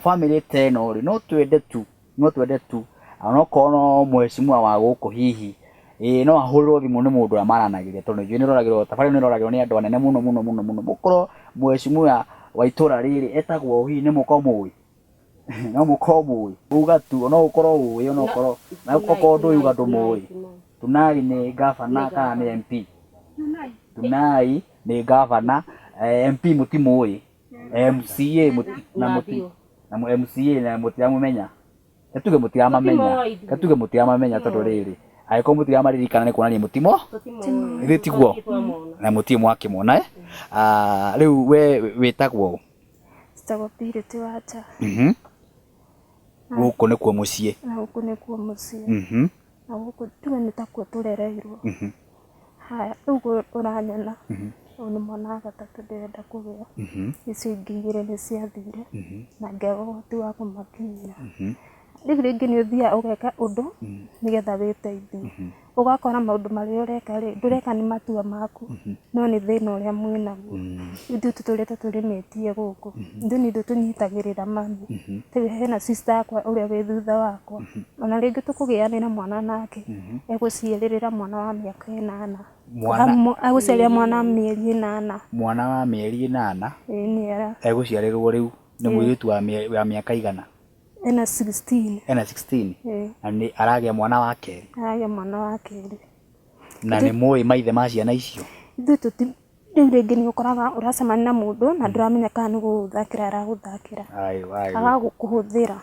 Bamĩrĩ ta ĩno rĩ, no twende tu, no twende tu, onokorwo no mheshimiwa wa gũkũ hihi, ĩĩ no ahũrĩrwo thimũ nĩ mũndũ ũrĩa maranagĩria, tondũ nĩnjũĩ nĩ tabarĩra ĩno nĩ ĩroragĩrwo nĩ andũ anene mũno mũno mũno mũno. Mũkorwo mheshimiwa wa itũra rĩrĩ etagwo hihi nĩ mũkorwo mũĩ, no mũkorwo mũĩ, uga tu, no ũkorwo ũĩ, onokorwo na okorwo ndũĩ uga ndũmũĩ. Tunai nĩ gavana kana nĩ MP? Tunai nĩ gavana, MP mũtimũĩ, MCA na MCA na mũtiramũmenya, tuge mũtiramamenya, tuge mũtiramamenya tondũ rĩrĩ, angĩkorwo mũtiramaririkana nĩ kuonania mũtimo, githĩ tiguo? Na mũtirĩ mwakĩmona eh? Rĩu we wĩtagwo ũ?
Njĩtagwo Purity Wanja.
Gũkũ nĩkuo mũciĩ?
Na gũkũ nĩkuo mũciĩ. Na gũkũ tuge nĩ takuo tũrereirwo. Haya, rĩu ũranyona, ũyũ nĩ mwana wa gatatũ ndĩrenda kũgĩa. Icio ingĩ igĩrĩ nĩ ciathire na ngĩaga ũhoti wa kũmakinyia. Rĩu rĩngĩ nĩ ũthiaga ũgeka ũndũ nĩgetha wĩteithie. Ũgakora maũndũ marĩa ũreka rĩ, ndũreka nĩ matua maku, no nĩ thĩna ũrĩa mwĩnaguo. Ithuĩ tũtũrĩte tũrĩmĩtie gũkũ, ithuĩ nĩ ithuĩ tũnyitagĩrĩra mami. Rĩu hena sister yakwa ũrĩa wĩ thutha wakwa, ona rĩngĩ tũkũgĩanĩra mwana nake, egũciarĩrĩra mwana wa mĩaka 8. Egũciarĩra mwana wa mĩeri 8.
Mwana wa mĩeri 8?
Ĩĩ nĩ
Egũciarĩrwo rĩu nĩ mũirĩtu wa mĩaka igana?
Ena 16.
Ena 16? Na nĩ aragĩa mwana wa kerĩ?
Aragĩa mwana wa kerĩ.
Na nĩ mũĩ maithe ma ciana icio?
Ithuĩ rĩu rĩngĩ nĩ ũkoraga ũracemania na mũndũ na ndũramenya kana nĩ gũgũthakĩra aragũthakĩra. Agagũkũhũthĩra.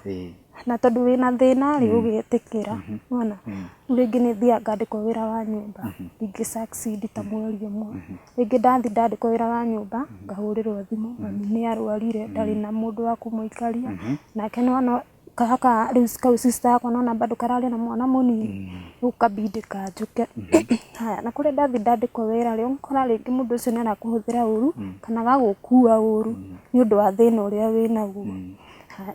Na tondũ wĩna thĩna rĩ, ũgetĩkĩra. Nĩwona? Rĩu rĩngĩ nĩ thiaga ngandĩkwo wĩra wa nyũmba, ndingĩ succeed ta mweri ũmwe. Rĩngĩ ndathi ndandĩkwo wĩra wa nyũmba, ngahũrĩrwo thimũ, mami nĩ arwarire, ndarĩ na mũndũ wa kũmũikaria. Nake nĩwona gaka rĩu kau sister yakwa nĩwona bado kararĩ na mwana mũnini, rĩu kabindi kanjũke. Haya, na kũrĩa ndathi ndandĩkwo wĩra rĩ, ũgakora rĩngĩ mũndũ ũcio nĩ arakũhũthĩra ũru, kana agagũkua ũru nĩ ũndũ wa thĩna ũrĩa wĩnaguo.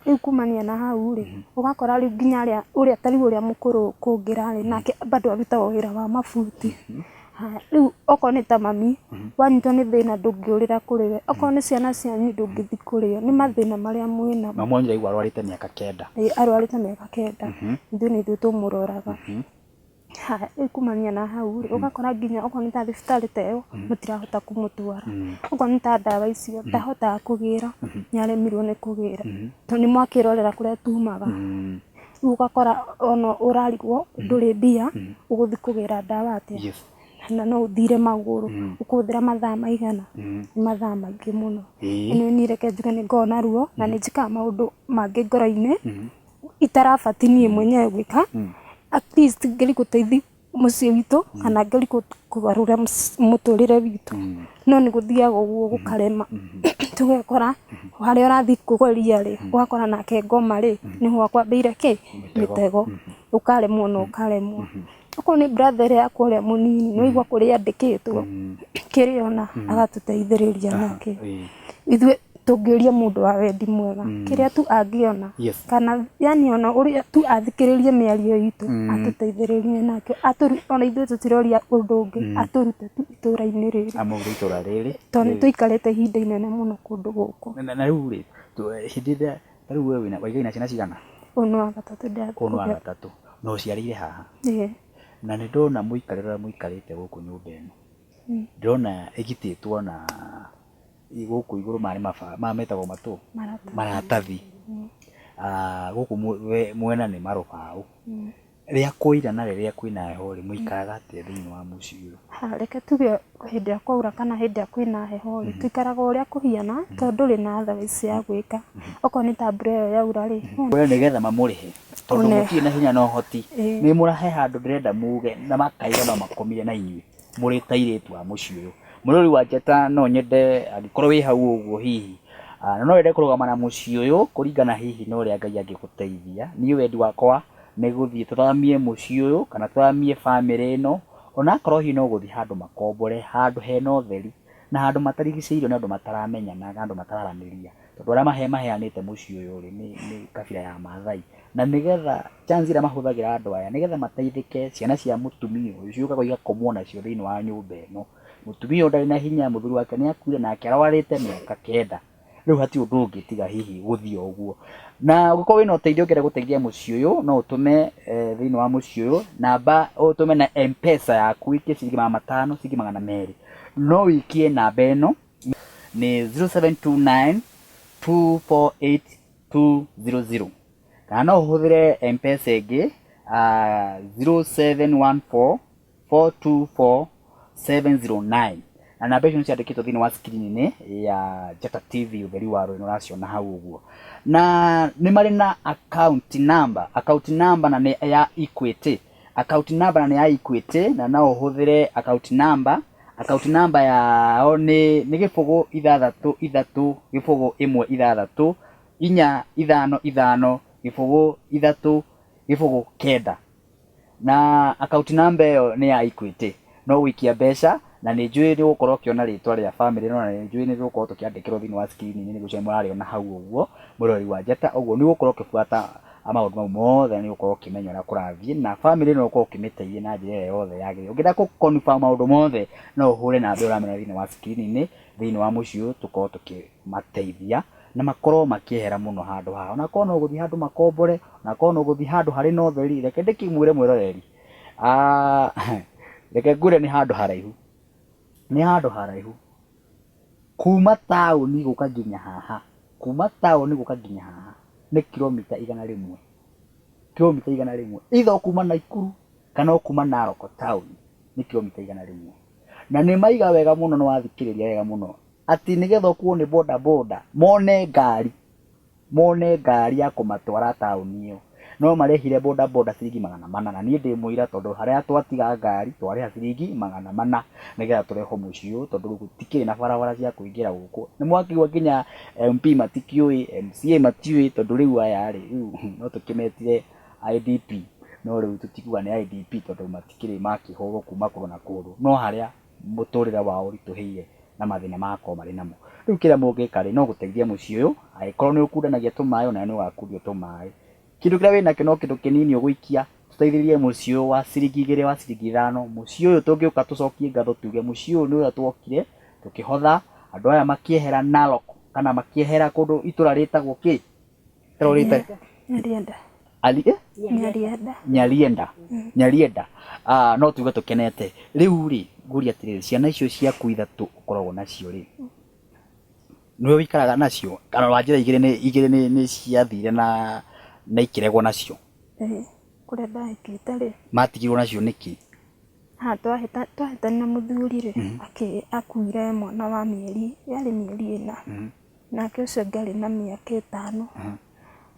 Rĩu kumania na hau rĩ, ũgakora rĩu nginya arĩa ũrĩa ta rĩu ũrĩa mũkũrũ kũngĩra rĩ, nake bado arutaga wĩra wa mabuti. Rĩu okorwo nĩ ta mami, wanyitwo nĩ thĩna ndũngĩũrĩra kũrĩ we, okorwo nĩ ciana cianyu ndũngĩthiĩ kũrĩ o, nĩ mathĩna marĩa mwĩnamo.
Mami wanyu ndĩraigua arwarĩte mĩaka 9.
Ĩĩ arwarĩte mĩaka 9, ithuĩ nĩ ithuĩ tũmũroraga. Haya, rĩu kumania na hau rĩ, ũgakora nginya okorwo nĩ ta thibitarĩ ta ĩyo, mũtirahota kũmũtwara. Okorwo nĩ ta ndawa icio, ndahotaga kũgĩra, nĩ aremirwo nĩ kũgĩra, tondũ nĩ mwakĩrorera kũrĩa tumaga. Rĩu ũgakora ona ũrarigwo ndũrĩ mbia, ũgũthiĩ kũgĩra ndawa atĩa? Na no ũthire magũrũ, ũkũhũthĩra mathaa maigana? Nĩ mathaa maingĩ mũno. Anyway, niĩ reke njuge nĩ ngoragwo na ruo, na nĩ njĩkaga maũndũ mangĩ ngoro-inĩ, itarabatiĩ niĩ mwenyewe gwĩka, at least ngerie gũteithia mũciĩ witũ, kana ngerie kũgarũra mũtũrĩre witũ. No nĩ gũthiaga ũguo gũkarema. Tũgekora harĩa ũrathiĩ kũgeria rĩ, ũgakora nake ngoma rĩ, nĩho akwambĩire kĩ? Mĩtego. Ũkaremwo na ũkaremwo. Okorwo nĩ brother ĩrĩa yakwa ũrĩa mũnini, nĩ waigua kũrĩa andĩkĩtwo, kĩrĩa ona agatũteithĩrĩria nake. Ithuĩ tũngĩũria mũndũ wa wendi mwega, kĩrĩa tu angĩona, kana yani ona ũrĩa tu athikĩrĩrie mĩario itũ, atũteithĩrĩrie nakĩo, ona ithuĩ tũtiroria ũndũ ũngĩ, atũrute tu itũra-inĩ rĩrĩ.
Amũrute itũra rĩrĩ.
Tondũ nĩ tũikarĩte ihinda inene mũno kũndũ gũkũ.
Na rĩu rĩ, hĩndĩ ĩrĩa, ta rĩu we wĩna, waigaine na ciana cigana?
Ũyũ nĩ wa gatatũ ndĩrathiĩ
Ũyũ nĩ wa
kũgĩa.
gatatũ. Na ũciarĩire haha?
Ĩĩ.
Na nĩ ndona mũikarĩre ũrĩa mũikarĩte gũkũ nyũmba ĩno. Ndĩrona ĩgitĩtwo na Gũkũ igũrũ maya nĩ maba, maya metagwo matũ?
Maratathi.
Maratathi. Gũkũ mwena nĩ marũbaũ. Rĩrĩa kwaura na rĩrĩa kwĩna heho rĩ, mũikaraga atĩa thĩinĩ wa mũciĩ ũyũ?
Ha, reke tuge hĩndĩ ĩrĩa kwaura kana hĩndĩ ĩrĩa kwĩna heho rĩ, tũikaraga ũrĩa kũhiana tondũ ndũrĩ na otherwise ya gwĩka. Okorwo nĩ ta mbura ĩyo yaura rĩ,
We nĩgetha mamũrĩhe tondũ
One.
mũtirĩ na hinya na ũhoti.
Ĩĩ.
Nĩ mũrahe handũ ndĩrenda muge na makaiga no makomire na inyuĩ mũrĩ ta airĩtu a mũciĩ ũyũ. Mũrori wa njata no nyende angĩkorwo wĩ hau ũguo hihi na no wende kũrũgama na mũciĩ ũyũ kũringana hihi na ũrĩa Ngai angĩgũteithia. Niĩ wendi wakwa nĩ gũthiĩ tũthamie mũciĩ ũyũ kana tũthamie bamĩrĩ ĩno onakorwo hihi no gũthiĩ handũ makombore, handũ hena ũtheri na handũ matarigicĩirio nĩ andũ mataramenyana na andũ matararanĩria. Tondũ arĩa maheanĩte mũciĩ ũyũ rĩ, nĩ kabira ya Maathai. Na nĩgetha chance ĩrĩa mahũthagĩra andũ aya nĩgetha mateithĩke ciana cia mũtumia ũyũ ciũkaga igakomwo nacio thĩinĩ wa nyũmba ĩno. Mũtumia ũyũ ndarĩ na hinya, mũthuri wake nĩ akuire nake arwarĩte mĩaka kenda. Rĩu hatirĩ ũndũ ũngĩ tiga hihi gũthiĩ o ũguo. Na ũngĩkorwo wĩna ũteithio ũngĩenda gũteithia mũciĩ ũyũ, no ũtũme thĩinĩ wa mũciĩ ũyũ namba ũtũme na M-Pesa yaku ũikie ciringi magana matano, ciringi magana merĩ. No ũikie namba ĩno nĩ 0729 248 200 kana no ũhũthĩre M-Pesa ĩngĩ 0714 424 709 na namba icio nĩ ciandĩkĩtwo thĩinĩ wa screen-inĩ ya Njata TV ũtheri wa rũĩ nĩ ũraciona hau ũguo. Na nĩ marĩ na account number, account number na nĩ ya Equity, account number na nĩ ya Equity na no ũhũthĩre account number, account number yao nĩ gĩbũgũ ithathatũ ithatũ gĩbũgũ ĩmwe ithathatũ inya ithano ithano gĩbũgũ ithatũ gĩbũgũ kenda. Na account number ĩyo nĩ ya Equity, no gũikia mbeca na nĩ njũĩ nĩ ũgũkorwo ũkĩona rĩtwa rĩa bamĩrĩ ĩno na nĩ njũĩ nĩ tũgũkorwo tũkĩandĩkĩrwo thĩinĩ wa screen -inĩ nĩguo mũrarĩona hau ũguo mũrori wa njata, ũguo nĩ ũgũkorwo ũkĩbuata maũndũ mau mothe na nĩ ũgũkorwo ũkĩmenya ũrĩa kũrathiĩ na bamĩrĩ ĩno ũkorwo ũkĩmĩteithia na njĩra ĩrĩa yothe yagĩrĩire. Ũngĩenda kũ confirm maũndũ mothe no ũhũre namba ĩyo ũramĩona thĩinĩ wa screen -inĩ thĩinĩ wa mũciĩ ũyũ tũkorwo tũkĩmateithia na makorwo makĩehera mũno handũ haha. Ona korwo no gũthiĩ handũ makombore, ona korwo no gũthiĩ handũ harĩ na ũtheri, reke ndĩkĩmwĩre mwĩroreri, reke ngwĩre nĩ handũ haraihu, nĩ handũ haraihu kuma taũni gũka nginya haha, kuma taũni gũka nginya haha nĩ kilomita 100, kilomita 100, either ũkuma Naikuru kana ũkuma Narok taũni nĩ kilomita 100. Na nĩ maiga wega mũno nĩ wathikĩrĩria wega mũno atĩ nĩgetha ũkuo nĩ boda boda mone ngari, mone ngari ya kũmatwara taũni ĩyo no marĩhire boda boda ciringi 400 na niĩ ndĩ mũira tondũ harĩa twatiga ngari twarĩha ciringi 400 nĩgetha tũrehwo mũciĩ ũyũ tondũ rĩu gũtikĩrĩ na barabara cia kũingĩra gũkũ. Nĩ mwakĩigua nginya MP matikĩũĩ, MCA matiũĩ tondũ rĩu aya rĩ, rĩu no tũkĩmetire IDP no rĩu tũtikuga nĩ IDP tondũ matikĩrĩ makĩhũrwo kuma kũndũ na kũndũ no harĩa mũtũrĩre wao ũritũhĩire na mathĩna magakorwo marĩ namo. Rĩu kĩrĩa mũngĩka rĩ, no gũteithia mũciĩ ũyũ, angĩkorwo nĩ ũkundanagia tũmaĩ onawe nĩ ũgakundio tũmaĩ. Kĩndũ kĩrĩa wĩnakĩo no kĩndũ kĩnini ũgũikia, tũteithĩrĩrie mũciĩ ũyũ wa ciringi 2 wa ciringi 5, mũciĩ ũyũ tũngĩũka tũcokie ngatho tuge mũciĩ ũyũ nĩ ũrĩa tuokire, tũkĩhotha, andũ aya makĩehera Narok kana makĩehera kũndũ itũra rĩtagwo kĩ? Itũra rĩtagwo
Nyarienda.
Ali, eh?
Nyarienda.
Nyarienda. Nyarienda. No tuge tũkenete. Rĩu rĩ, ngũria atĩrĩrĩ, ciana icio ciaku ithatũ ũkoragwo nacio rĩ, nĩwe ũikaraga nacio kana wanjĩra igĩrĩ nĩ igĩrĩ nĩ ciathire na ikĩregwo nacio?
Ĩĩ, kũrĩa ndahikĩte rĩ.
Matigirwo nacio nĩkĩ?
Ha twahĩtania na mũthuri rĩ, akuire mwana wa mĩeri, yarĩ mĩeri 4. Nake ũcio ũngĩ arĩ na mĩaka 5.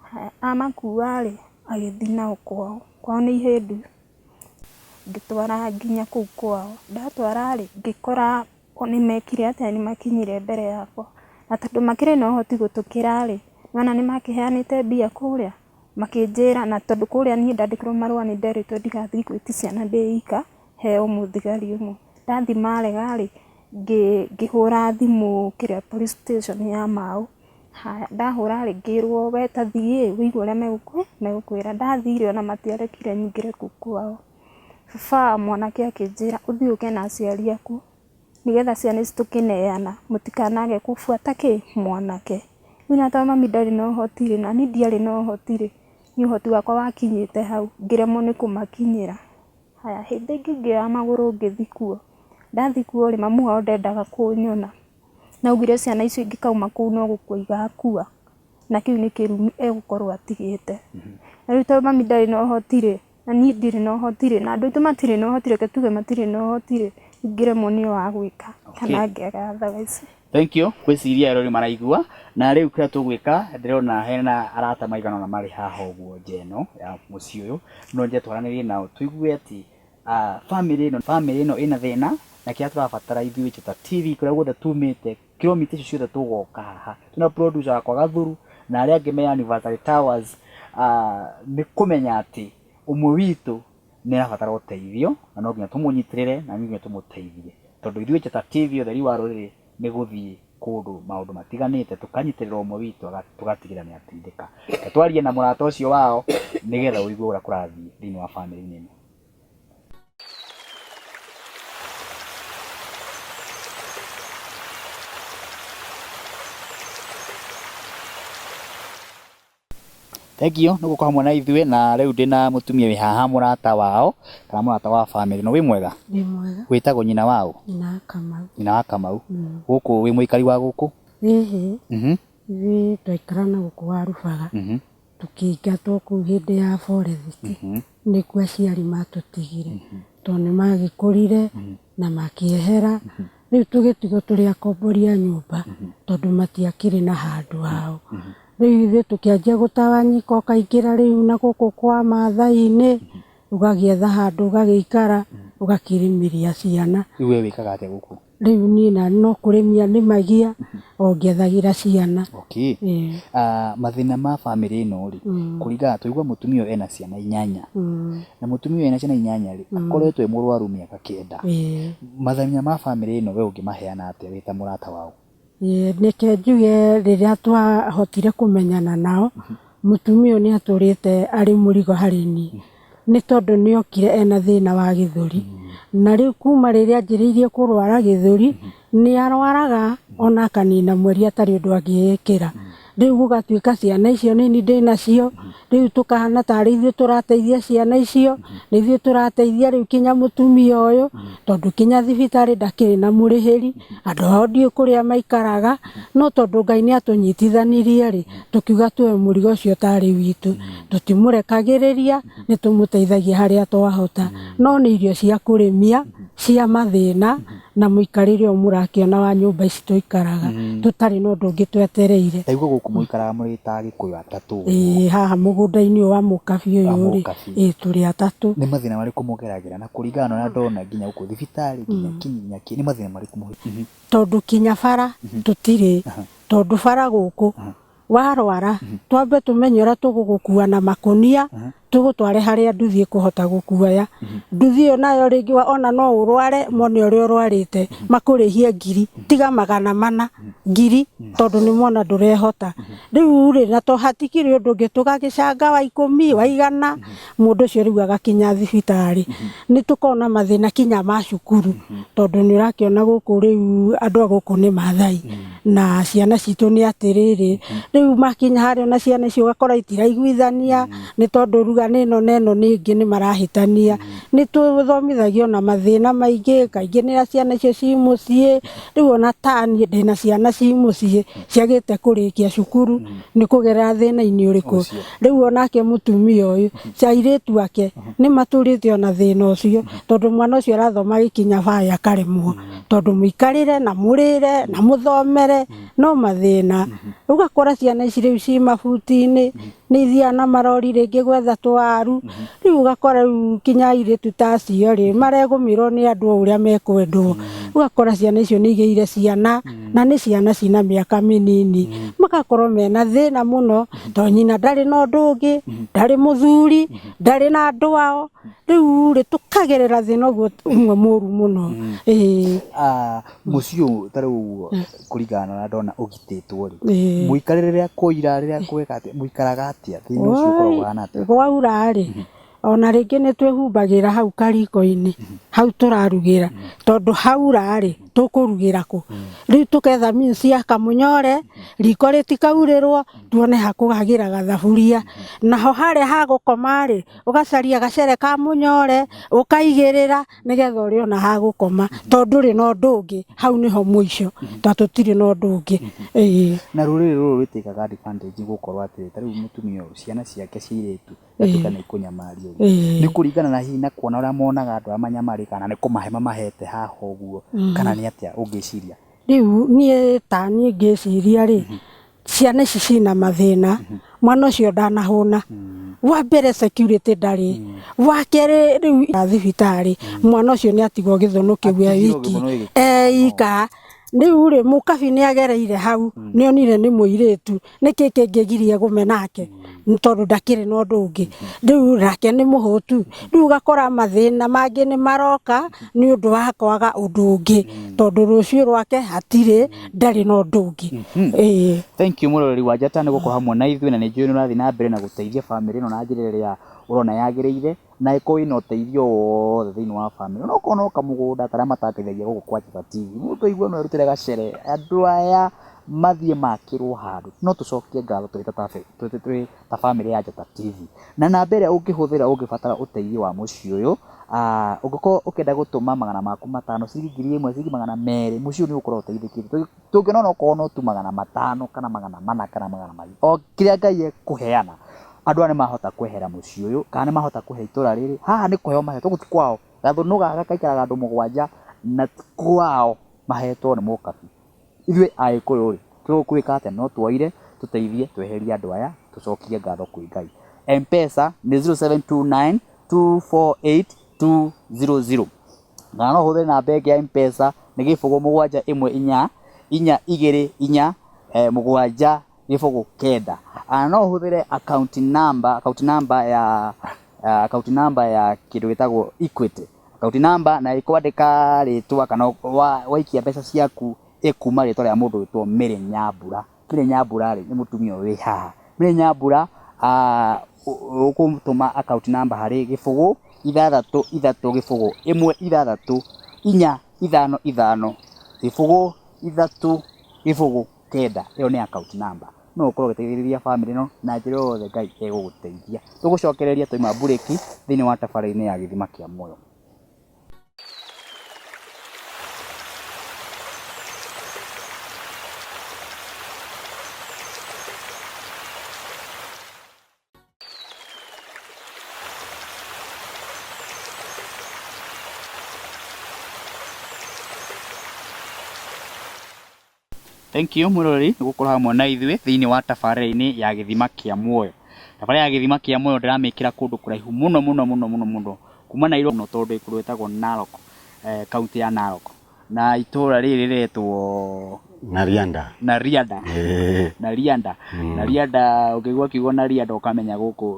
Haya, amakua rĩ, agĩthiĩ nao kwao. Kwao nĩ Ihĩndũ. Ngĩtwara nginya kũu kwao. Ndatwara rĩ, ngĩkora nĩ mekire atĩa, nĩ makinyire mbere yakwa. Na tondũ makĩrĩ na ũhoti gũtũkĩra rĩ, nĩwona nĩ makĩheanĩte mbia kũrĩa, makĩnjĩra, na tondũ kũrĩa niĩ ndandĩkĩrwo marũa nĩ nderĩtwo ndigathiĩ gwĩtia ciana ndĩ ika, heo mũthigari ũmwe. Ndathiĩ marega rĩ, ngĩhũra thimũ kĩrĩa police station ya Mau. Haya, ndahũra rĩ, ngĩrwo we ta thiĩ ũigue ũrĩa megũkwĩra. Ndathire ona matiarekire nyingĩre kũu kwao. Baba wa mwanake akĩnjĩra ũthiĩ ũke na aciari aku nĩgetha ciana ici tũkĩneana mũtikanage kũbuata kĩ mwanake. Rĩu na tondũ mami ndarĩ na ũhoti rĩ, na niĩ ndiarĩ na ũhoti rĩ, niĩ ũhoti wakwa wakinyĩte hau ngĩremwo nĩ kũmakinyĩra. Haya, hĩndĩ ĩngĩ ngĩoya magũrũ ngĩthiĩ kuo. Ndathiĩ kuo rĩ, mamu wao ndendaga kũnyona. Na augire ciana icio ingĩkauma kũu no gũkua igakua, na kĩu nĩ kĩrumi egũkorwo atigĩte. Na rĩu tondũ mami ndarĩ na ũhoti rĩ, na niĩ ndirĩ na ũhoti rĩ, na andũ aitũ matirĩ na ũhoti, reke tuge matirĩ na ũhoti rĩ, ingĩremwo nĩ wa gwĩka kana ngĩaga otherwise.
Thank you. Ngwĩciria erori maraigua na rĩu kĩrĩa tũgwĩka ndĩrona hena arata maigana ũna marĩ haha ũguo nja ĩno ya mũciĩ ũyũ no nje twaranĩrie nao tũigue atĩ famĩlĩ ĩno famĩlĩ ĩno ĩna thĩna na kĩrĩa tũrabatara ithuĩ Njata TV kũrĩa guothe tumĩte kilomita icio ciothe tũgoka haha twĩna producer wakwa Gathuru na arĩa angĩ me Anniversary Towers nĩ kũmenya atĩ ũmwe witũ nĩ arabatara ũteithio na no nginya tũmũnyitĩrĩre na no nginya tũmũteithie tondũ ithuĩ Njata TV ũtheri wa rũrĩrĩ nĩ gũthiĩ kũndũ maũndũ matiganĩte tũkanyitĩrĩra ũmwe witũ tũgatigĩrĩra nĩ ateithĩka. Reke twarie na mũrata ũcio wao nĩgetha ũigue ũrĩa kũrathiĩ thĩinĩ wa bamĩrĩ-inĩ ĩno. Thengiũ nĩ gũka hamwe na ithuĩ na rĩu ndĩna mũtumia wĩ haha mũrata wao kana mũrata wa bamĩrĩ ĩno. Wĩ mwega?
Ndĩ mwega.
Wĩtagwo nyina wa ũ?
Nyina wa Kamau.
Nyina wa Kamau. Gũkũ wĩ mũikari wa gũkũ?
Ĩhĩ, ithuĩ twaikara na gũkũ Warubaga, tũkĩingatwo kũu hĩndĩ ya forest, nĩkuo aciari matũtigire, tondũ nĩ magĩkũrire na makĩehera, rĩu tũgĩtigwo tũrĩ akombori a nyũmba, tondũ matiakĩrĩ na handũ hao. Rĩu ithuĩ tũkĩanjia gũtawanyika ũkaingĩra rĩu na gũkũ kwa Maathai-inĩ, ũgagĩetha handũ ũgagĩikara, ũgakĩrĩmĩria ciana.
Rĩu we wĩkaga atĩa gũkũ?
Rĩu niĩ nani no kũrĩmia nĩmagia o ngĩethagĩra ciana.
Okay.
Ĩĩ.
Mathĩna ma bamĩrĩ ĩno rĩ, kũringana twaigua mũtumia ũyũ ena ciana inyanya, na mũtumia ũyũ ena ciana inyanya rĩ, akoretwo e mũrwaru mĩaka kenda.
Ĩĩ.
Mathĩna ma bamĩrĩ ĩno we ũngĩmaheana atĩa wĩ ta mũrata wao?
Ĩĩ, reke njuge rĩrĩa twahotire kũmenyana nao, mũtumia ũyũ nĩ atũrĩte arĩ mũrigo harĩ niĩ, nĩ tondũ nĩ okire ena thĩna wa gĩthũri, na rĩu kuma rĩrĩa anjĩrĩirie kũrwara gĩthũri, nĩ arwaraga ona akanina mweri atarĩ ũndũ angĩĩkĩra. Rĩu gũgatuĩka ciana icio nini ndĩnacio, rĩu tũkahana tarĩ ithuĩ tũrateithia ciana icio, nĩ ithuĩ tũrateithia rĩu kinya mũtumia ũyũ, tondũ kinya thibitarĩ ndakĩrĩ na mũrĩhĩri, andũ ao ndiũĩ kũrĩa maikaraga, no tondũ Ngai nĩ atũnyitithanirie rĩ, tũkiuga tuoe mũrigo ũcio tarĩ witũ, tũtimũrekagĩrĩria, nĩ tũmũteithagia harĩa twahota, no nĩ irio cia kũrĩmia, cia mathĩna, na mũikarĩre ũyũ mũrakĩona wa nyũmba ici tũikaraga, tũtarĩ na ũndũ ũngĩ twetereire.
Ndaigua gũkũ mũikaraga mũrĩ ta Agĩkũyũ atatũ.
Ĩĩ haha mũgũnda-inĩ ũyũ wa mũkabi ũyũ rĩ, ĩĩ tũrĩ atatũ.
Nĩ mathĩna marĩkũ mũgeragĩra na kũringana na ũrĩa ndona nginya gũkũ thibitarĩ nginya kĩ nginya kĩ, nĩ mathĩna marĩkũ mũhĩtũkagĩra?
Tondũ kinya bara tũtirĩ, tondũ bara gũkũ warwara twambe tũmenye ũrĩa tũgũgũkua na makũnia tũgũtware harĩa nduthi ĩkũhota gũkuoya. Nduthi ĩyo nayo rĩngĩ ona no ũrware mone ũrĩa ũrwarĩte makũrĩhie ngiri tiga magana mana ngiri tondũ nĩ mona ndũrehota. Rĩu rĩ na to hatikĩrĩ ũndũ ũngĩ tũgagĩcanga wa ikũmi wa igana mũndũ ũcio rĩu agakinya thibitarĩ. Nĩ tũkoragwo na mathĩna kinya ma cukuru tondũ nĩ ũrakĩona gũkũ rĩu andũ a gũkũ nĩ Maathai na ciana citũ nĩ atĩrĩrĩ, rĩu makinya harĩa ona ciana icio ũgakora itiraiguithania nĩ tondũ ruga nĩ ĩno na ĩno nĩ ĩngĩ nĩ marahĩtania. Nĩ tũthomithagio na mathĩna maingĩ, kaingĩ nĩ ciana icio ci mũciĩ, rĩu ona ta niĩ ndĩna ciana ci mũciĩ ciagĩte kũrĩkia cukuru nĩ kũgerera thĩna-inĩ ũrĩkũ. Rĩu onake mũtumia ũyũ, airĩtu ake nĩ matũrĩte ona thĩna ũcio, tondũ mwana ũcio arathoma agĩkinya baya akaremwo, tondũ mũikarĩre na mũrĩre na mũthomere no mathĩna. Ũgakora ciana ici rĩu ci mabuti-inĩ, nĩ ithiaga na marori rĩngĩ gwetha tũwaru, rĩu ũgakora rĩu kinya airĩtu ta acio rĩ, maregũmĩrwo nĩ andũ o ũrĩa mekwendwo. Ũgakora ciana icio nĩ igĩire ciana, na nĩ ciana cina mĩaka mĩnini, magakorwo mena thĩna mũno, tondũ nyina ndarĩ na ũndũ ũngĩ, ndarĩ mũthuri, ndarĩ na andũ ao, rĩu rĩ tũkagerera thĩna ũguo ũmwe mũru mũno. Ĩĩ.
Mũciĩ ũyũ ta rĩu ũguo kũringana na ũrĩa ndona ũgitĩtwo rĩ, mũikarĩre rĩrĩa kwaura rĩrĩa gweka atĩa, mũikaraga atĩa, thĩna ũcio ũkoragwo ũhana atĩa?
Kwaura rĩ, ona rĩngĩ nĩ twĩhumbagĩra hau kariko-inĩ, Hau tũrarugĩra tondũ haura rĩ tũkũrugĩra kũ? Rĩu tũketha means ya kamũnyore, riko rĩtikaurĩrwo, tuone hakũhagĩra gathaburia. Naho harĩa ha gũkoma rĩ, ũgacaria gacere ka mũnyore, ũkaigĩrĩra nĩgetha ũrĩe ona ha gũkoma, tondũ ndũrĩ na ũndũ ũngĩ, hau nĩho mũico, tondũ tũtirĩ na ũndũ ũngĩ. Ĩĩ.
Na rũrĩrĩ rũrũ rwĩtĩkaga advantage gũkorwo atĩ ta rĩu mũtumia ũyũ ciana ciake cia airĩtu igatuĩka nĩ ikũnyamario ũguo. Nĩ kũringana na hihi na kuona ũrĩa monaga andũ arĩa manyamarĩkaga kana nĩ kũmahe mamahete haha ũguo kana nĩ atĩa ũngĩciria?
Rĩu niĩ ta niĩ ngĩciria rĩ, ciana ici cina mathĩna, mwana ũcio ndanahũna. Wa mbere security ndarĩ, wa kerĩ rĩu thibitarĩ, mwana ũcio nĩ atigwo gĩthũnũ kĩu e
Atigirwo
wiki,
gĩthũnũ gĩkĩ.
e ika. Rĩu rĩ, mũkabi nĩ agereire hau, nĩ onire nĩ mũirĩtu, nĩkĩ kĩngĩgiria gũme nake nĩ tondũ ndakĩrĩ na ũndũ ũngĩ. Rĩu nake nĩ mũhũtu, rĩu ũgakora mathĩna mangĩ nĩ maroka nĩ ũndũ wa kwaga ũndũ ũngĩ, tondũ rũciũ rwake hatirĩ, ndarĩ na ũndũ ũngĩ. Ĩĩ.
Thank you mũroreri wa Njata nĩ gũkorwo hamwe na ithuĩ na nĩ njũĩ nĩ ũrathiĩ na mbere na gũteithia bamĩrĩ ĩno na njĩra ĩrĩa ũrona yagĩrĩire na ĩkorwo ĩna ũteithio wothe thĩinĩ wa bamĩrĩ ona okorwo no kamũgũnda ta arĩa matangaithagia gũkũ kwa Njata TV mũndũ aigua no erutĩre gacere andũ aya mathiĩ makĩrwo handũ no tũcokie ngatho twĩ ta bamĩrĩ ya Njata TV na namba ĩrĩa ũngĩhũthĩra ũngĩbatara ũteithio wa mũciĩ ũyũ ũngĩkorwo ũkĩenda gũtũma 500 ciringi 1000 ciringi 200 mũciĩ ũyũ nĩ ũgũkorwo ũteithĩkĩte tũngĩona onokorwo no tu 500 kana 400 kana 200 o kĩrĩa Ngai ekũheana andũ aya nĩ mahota kwehera mũciĩ ũyũ kana nĩ mahota kũhe itũra rĩrĩ haha nĩ kũheo mahetwo gũkũ ti kwao gathũnũ gaka gaikaraga andũ 7 na ti kwao mahetwo nĩ mũkabi ithuĩ Agĩkũyũ rĩ tũgwĩka atĩa no tuoire tũteithie tweherie andũ aya tũcokie ngatho kwĩ Ngai M-Pesa nĩ 0729 248 200 kana no ũhũthĩre namba ĩngĩ ya M-Pesa nĩ 0 7 1 4 4 2 4 7 0 9 kana no ũhũthĩre account number account number ya account number ya kĩndũ gĩtagwo Equity account number na ĩkwandĩka rĩtwa kana waikia mbeca ciaku ĩkuma rĩtwa rĩa mũndũ wĩtwo Mary Nyambura. Mary Nyambura rĩ nĩ mũtumia ũyũ wĩ haha. Mary Nyambura ũgũtũma account number harĩ 0 6 3 0 1 6 4 5 5 0 3 0 9 ĩyo nĩ account number no ũkorwo ũgĩteithĩrĩria bamĩrĩ ĩno na njĩra o yothe Ngai egũgũteithia. Tũgũcokereria twaima mburĩki thĩinĩ wa tabarĩra-inĩ ya gĩthima kĩa muoyo. Thank you mwĩroreri nĩ gũkorwo hamwe na ithuĩ thĩinĩ wa tabarĩra-inĩ ya gĩthima kĩa muoyo. Tabarĩra ya gĩthima kĩa muoyo ndĩramĩkĩra kũndũ kũraihu mũno mũno mũno mũno mũno kuma Nairobi mũno tondũ ndĩ kũndũ gwĩtagwo Narok, kaũntĩ ya Narok. Na itũra rĩrĩ rĩretwo
Narianda.
Narianda.
Ĩĩ.
Narianda. Narianda ũngĩigua kiugo Narianda ũkamenya gũkũ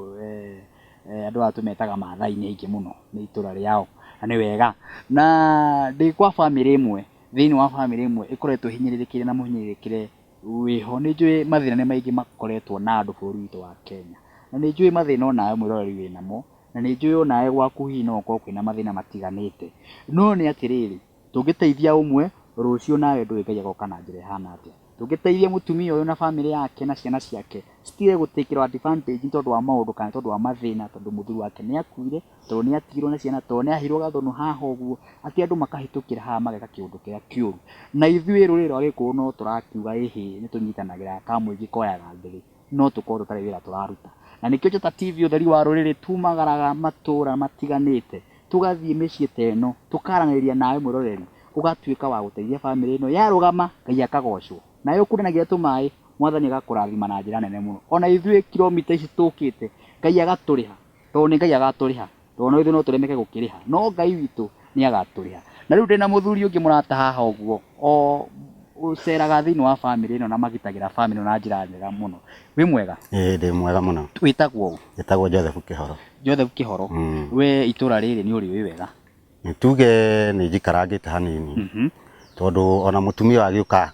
andũ aya tũmetaga Maathai nĩ aingĩ mũno nĩ itũra rĩao na nĩ wega. Na ndĩ kwa bamĩrĩ ĩmwe thĩinĩ wa bamĩrĩ ĩmwe ĩkoretwo ĩhinyĩrĩrĩkĩire na mũhinyĩrĩrĩkĩre wĩho. Nĩ njũĩ mathĩna nĩ maingĩ makoretwo na andũ bũrũri witũ wa Kenya. Na nĩ njũĩ mathĩna onawe mwĩroreri wĩnamo, na nĩ njũĩ onawe gwaku hihi no gũkorwo kwĩna mathĩna matiganĩte. No nĩ atĩrĩrĩ, tũngĩteithia ũmwe, rũciũ nawe ndũĩ Ngai agoka na njĩra ĩhana atĩa. Tũngĩteithia mũtumia ũyũ na bamĩrĩ yake na ciana ciake, citige gũtĩkĩrwo advantage nĩ tondũ wa maũndũ kana nĩ tondũ wa mathĩna, tondũ mũthuri wake nĩ akuire, tondũ nĩ atigirwo na ciana, tondũ nĩ aheirwo gathũnũ haha ũguo, atĩ andũ makahĩtũkĩra haha mageka kĩũndũ kĩrĩa kĩũru. Na ithuĩ rũrĩrĩ rwa Gĩkũyũ no tũrakiuga ĩhĩ nĩ tũnyitanagĩra kamũingĩ koyaga mbere, no tũkorwo tũtarĩ wĩra tũraruta. Na nĩkĩo Njata TV ũtheri wa rũrĩrĩ tumagaraga matũra matiganĩte, tũgathiĩ mĩciĩ ta ĩno, tũkaranĩria nawe mwĩroreri, ũgatuĩka wa gũteithia bamĩrĩ ĩno yarũgama Ngai akagocwo. Nawe ũkunanagia tũmaĩ, Mwathani agakũrathima na njĩra nene mũno. Ona ithuĩ kilomita ici tũkĩte, Ngai agatũrĩha, tondũ nĩ Ngai agatũrĩha, tondũ no ithuĩ no tũremeke gũkĩrĩha, no Ngai witũ nĩ agatũrĩha. Na rĩu ndĩna mũthuri ũngĩ mũrata haha ũguo, o ũceraga thĩinĩ wa bamĩrĩ ĩno na magitagĩra bamĩrĩ ĩno na njĩra njega mũno. Wĩ mwega?
Ĩĩ ndĩ mwega mũno.
Wĩtagwo ũ?
Njĩtagwo Joseph Kĩhoro.
Joseph Kĩhoro. We itũra rĩrĩ nĩ ũrĩũĩ wega?
Tuge nĩ njikarangĩte hanini tondũ ona mũtumia ũyũ agĩũka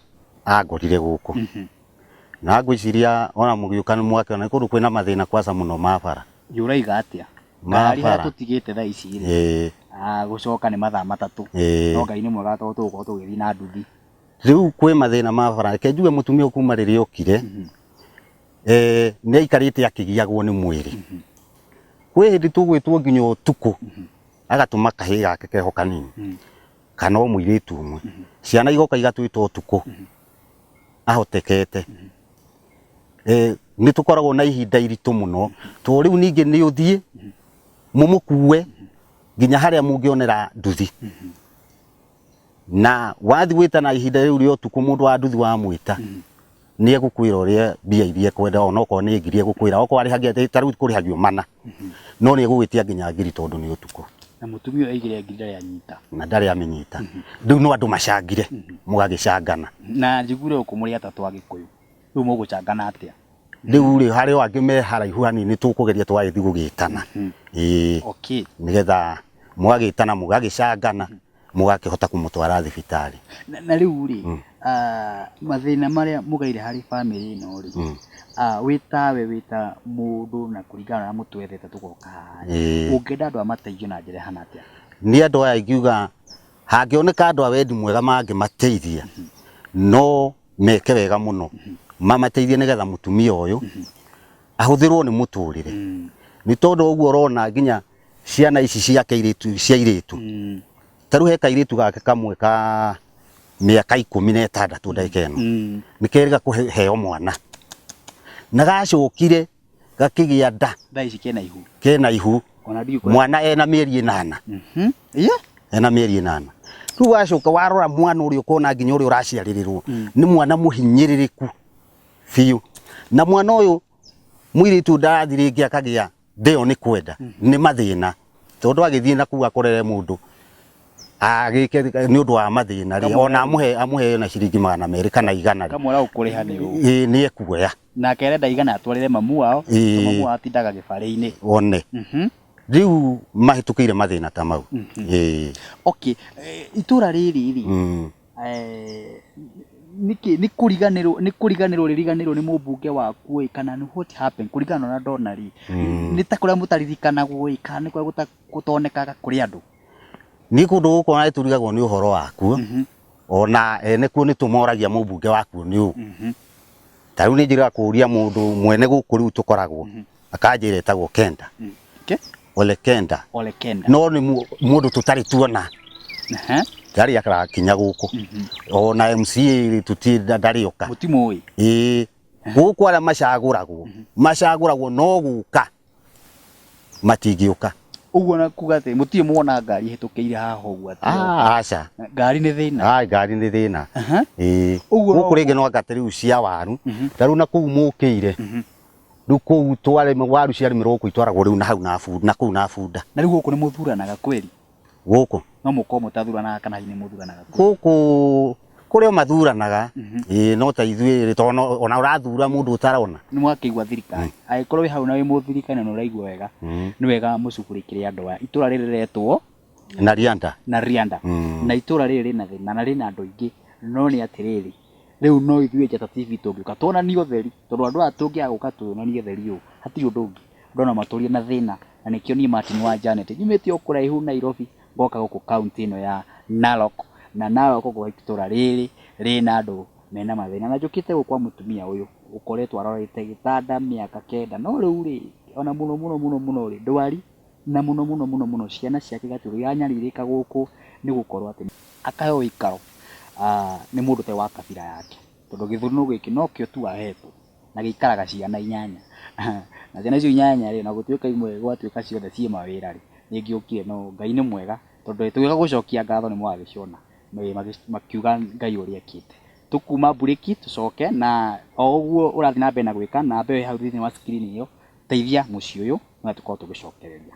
angorire gũkũ. Na ngwĩciria ona mũgĩũka nĩ mwakĩona nĩ kũndũ kwĩna mathĩna kwaca mũno ma bara.
Ũraiga atĩa? Ngari harĩa
bara.
tũtigĩte thaa ici rĩ,
Ĩĩ,
gũcoka nĩ mathaa 3.
Ĩĩ.
No Ngai nĩ mwega tondũ tũgũkorwo tũgĩthiĩ na nduthi.
Rĩu kwĩ mathĩna ma bara. Reke njuge mũtumia ũyũ kuma rĩrĩa okire, nĩ aikarĩte akĩgiagwo nĩ mwĩrĩ. Kwĩ hĩndĩ tũgwĩtwo nginya ũtukũ, agatũma kahĩĩ gake keho kanini, kana o mũirĩtu ũmwe. Ciana igoka igatwĩta ũtukũ, ahotekete. Nĩ tũkoragwo na ihinda iritũ mũno, tondũ rĩu ningĩ nĩ ũthiĩ, mũmũkue nginya harĩa mũngĩonera nduthi. Na wathiĩ gwĩtana ihinda rĩu rĩa ũtukũ mũndũ wa nduthi wamwĩta, nĩ egũkwĩra ũrĩa mbia iria ekwenda, onokorwo nĩ ngiri egũkwĩra, okorwo arĩhagia ta rĩu kũrĩhagio mana, no nĩ egũgwĩtia nginya ngiri tondũ nĩ ũtukũ.
Na mũtumia ũyũ aigire ngiri ndarĩ anyita.
Na ndarĩ amĩnyita. Rĩu no andũ macangire, mũgagĩcangana.
Na njiguire gũkũ mũrĩ atatũ a Gĩkũyũ, rĩu mũgũcangana atĩa?
Rĩu rĩ, harĩ o angĩ me haraihu hanini tũkũgeria tũgagĩthiĩ gũgĩtana. Ĩĩ. Nĩgetha mũgagĩtana, mũgagĩcangana, mũgakĩhota kũmũtwara thibitarĩ.
Na rĩu rĩ, mathĩna marĩa mũgereire harĩ bamĩrĩ ĩno rĩ, wĩ tawe wĩ ta mũndũ na kũringana na ũrĩa mũtwethete tũgoka haha rĩ, ũngĩenda andũ aya mateithio na njĩra ĩhana atĩa?
Niĩ andũ aya ingiuga hangĩoneka andũ a wendi mwega mangĩmateithia, no meke wega mũno, mamateithie nĩgetha mũtumia ũyũ ahũthĩrwo nĩ mũtũrĩre. Nĩ tondũ ũguo ũrona nginya ciana ici ciake airĩtu, cia airĩtu. Ta rĩu he kairĩtu gake kamwe ka mĩaka 16 ndagĩka ĩno. Nĩ kerĩga kũheo mwana. Na gacokire gakĩgĩa nda.
Thaa ici kena ihu.
Kena ihu.
Ona ndiũĩ kũrĩa.
Mwana ena mĩeri 8. Ena mĩeri 8. Rĩu wacoka warora mwana ũrĩa ũkona nginya ũrĩa ũraciarĩrĩrwo, nĩ mwana mũhinyĩrĩrĩku biũ. Na mwana ũyũ mũirĩtu ndarathiĩ rĩngĩ akagĩa ndĩyo nĩ kwenda, nĩ mathĩna. Tondũ agĩthiĩ na kũu akorere mũndũ agĩke nĩ ũndũ wa mathĩna rĩ, ona amũhe na ciringi 200 kana 100 rĩ.
Kamwĩra ũkũrĩha nĩ ũũ.
Ĩĩ, nĩ ekuoya.
Nake arenda 100 atwarĩre mamu wao, tondũ mamu wao atindaga gĩbarĩ-inĩ.
One. Rĩu mahĩtũkĩire mathĩna ta mau. Ĩĩ.
Okay, itũra rĩrĩ rĩ, nĩkĩ, nĩ kũriganĩrwo, nĩ kũriganĩrwo rĩriganĩrwo nĩ mũmbunge waku ĩ, kana nĩ what happened kũringana na ũrĩa ndona rĩ, nĩ ta kũrĩa mũtaririkanagwo ĩ, kana nĩ kũrĩa gũtonekaga kũrĩ andũ?
Niĩ kũndũ gũkũ ona nĩtũrigagwo nĩ ũhoro wakuo, ona ene kuo nĩtũmoragia mũmbunge wakuo nĩ ũ. Ta rĩu nĩ njĩraga kũria mũndũ mwene gũkũ rĩu tũkoragwo, akanjĩra etagwo Kenda. Ole Kenda.
Ole Kenda.
No nĩ mũndũ tũtarĩ tuona. Ndarĩ arakinya gũkũ. Ona MCA tũtirĩ ndarĩ oka.
Mũtimũĩ?
Ĩĩ. Gũkũ arĩa macagũragwo, macagũragwo no gũka matingĩũka.
Ũguo na kuga atĩ mũtirĩ mwona ngari ĩhĩtũkĩire haha ũguo atĩ
Aca.
Ngari nĩ thĩna.
Ngari nĩ thĩna. Ĩĩ.
Ũguo no
Gũkũ rĩngĩ no anga ta rĩu cia waru. Ta rĩu na kũu mũkĩire. Rĩu kũu twarĩma waru ciarĩmĩrwo gũkũ itwaragwo rĩu na hau na bunda, na kũu na bunda.
Na rĩu gũkũ nĩ mũthuranaga kweli?
Gũkũ?
No mũkorwo mũtathuranaga kana hihi nĩ mũthuranaga kweli?
Gũkũ kũrĩ o mathuranaga. Ĩĩ, no ta ithuĩ rĩ, tondũ ona ũrathura mũndũ ũtarona.
Nĩ mwakĩigua thirikari. Angĩkorwo wĩ hau na wĩ mũthirikari na nĩ ũraigua wega, nĩ wega mũcugurĩkĩre andũ aya. Itũra rĩrĩ rĩretwo
Narianda.
Narianda. Na itũra rĩrĩ rĩna thĩna na rĩna andũ aingĩ, no nĩ atĩrĩrĩ, rĩu no ithuĩ Njata TV tũngĩũka tuonanie ũtheri, tondũ andũ aya tũngĩaga gũka tuonanie ũtheri ũũ, hatirĩ ũndũ ũngĩ. Andũ no matũrie na thĩna, na nĩkĩo niĩ Martin wa Janet nyumĩte o kũraihu Nairobi, ngoka gũkũ kaũntĩ ĩno ya Narok, na Narok gwa itũra rĩrĩ rĩna andũ mena mathĩna. Na njũkĩte gũkũ kwa mũtumia ũyũ ũkoretwo arorete gĩtanda mĩaka 9, no rĩu rĩ, ona mũno mũno mũno mũno rĩ, ndwari na mũno mũno mũno mũno ciana ciake igatuĩka iranyarirĩka gũkũ nĩ gũkorwo atĩ akaheo ũikaro nĩ mũndũ ũtarĩ wa kabira yake, tondũ gĩthũnũ gĩkĩ nokĩo tu ahetwo na gĩikaraga ciana 8 na ciana icio 8 rĩ, ona gũtuĩka imwe gwatuĩka ciothe ciĩ mawĩra rĩ, nĩ ingĩũkire no Ngai nĩ mwega tondũ tũgĩũka gũcokia ngatho nĩ mũgagĩciona makiuga Ngai ũrĩa ekĩte. Tũkuma mburĩki tũcoke na o ũguo ũrathiĩ na mbere na gwĩka namba ĩyo ĩ hau thĩinĩ wa screen ĩyo, teithia mũciĩ ũyũ na tũkorwo tũgĩcokereria.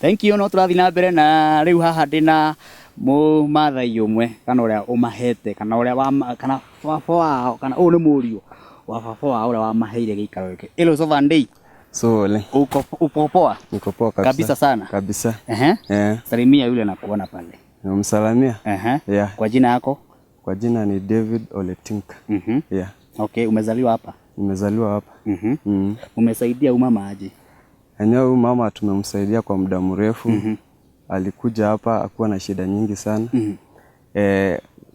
Thank you, no tũrathiĩ na mbere na rĩu haha ndĩna mũmathai ũmwe kana ũrĩa ũmahete kana ũrĩa wa kana baba wao kana ũyũ nĩ mũriũ wa baba wao ũrĩa wamaheire gĩikaro gĩkĩ. Hello Sovandei.
Sole.
Uko poa?
Niko poa kabisa.
Kabisa sana.
Kabisa.
Salimia yule nakuona pale.
Nimemsalamia.
Aha.
Yeah.
Kwa jina yako?
Kwa jina ni David Oletinka.
Mhm.
Yeah.
Okay, umezaliwa hapa?
Nimezaliwa hapa.
Mhm.
Mm.
Umesaidia huyu mama aje?
Enyewe huyu mama tumemsaidia kwa muda mrefu. Alikuja hapa akuwa na shida nyingi sana.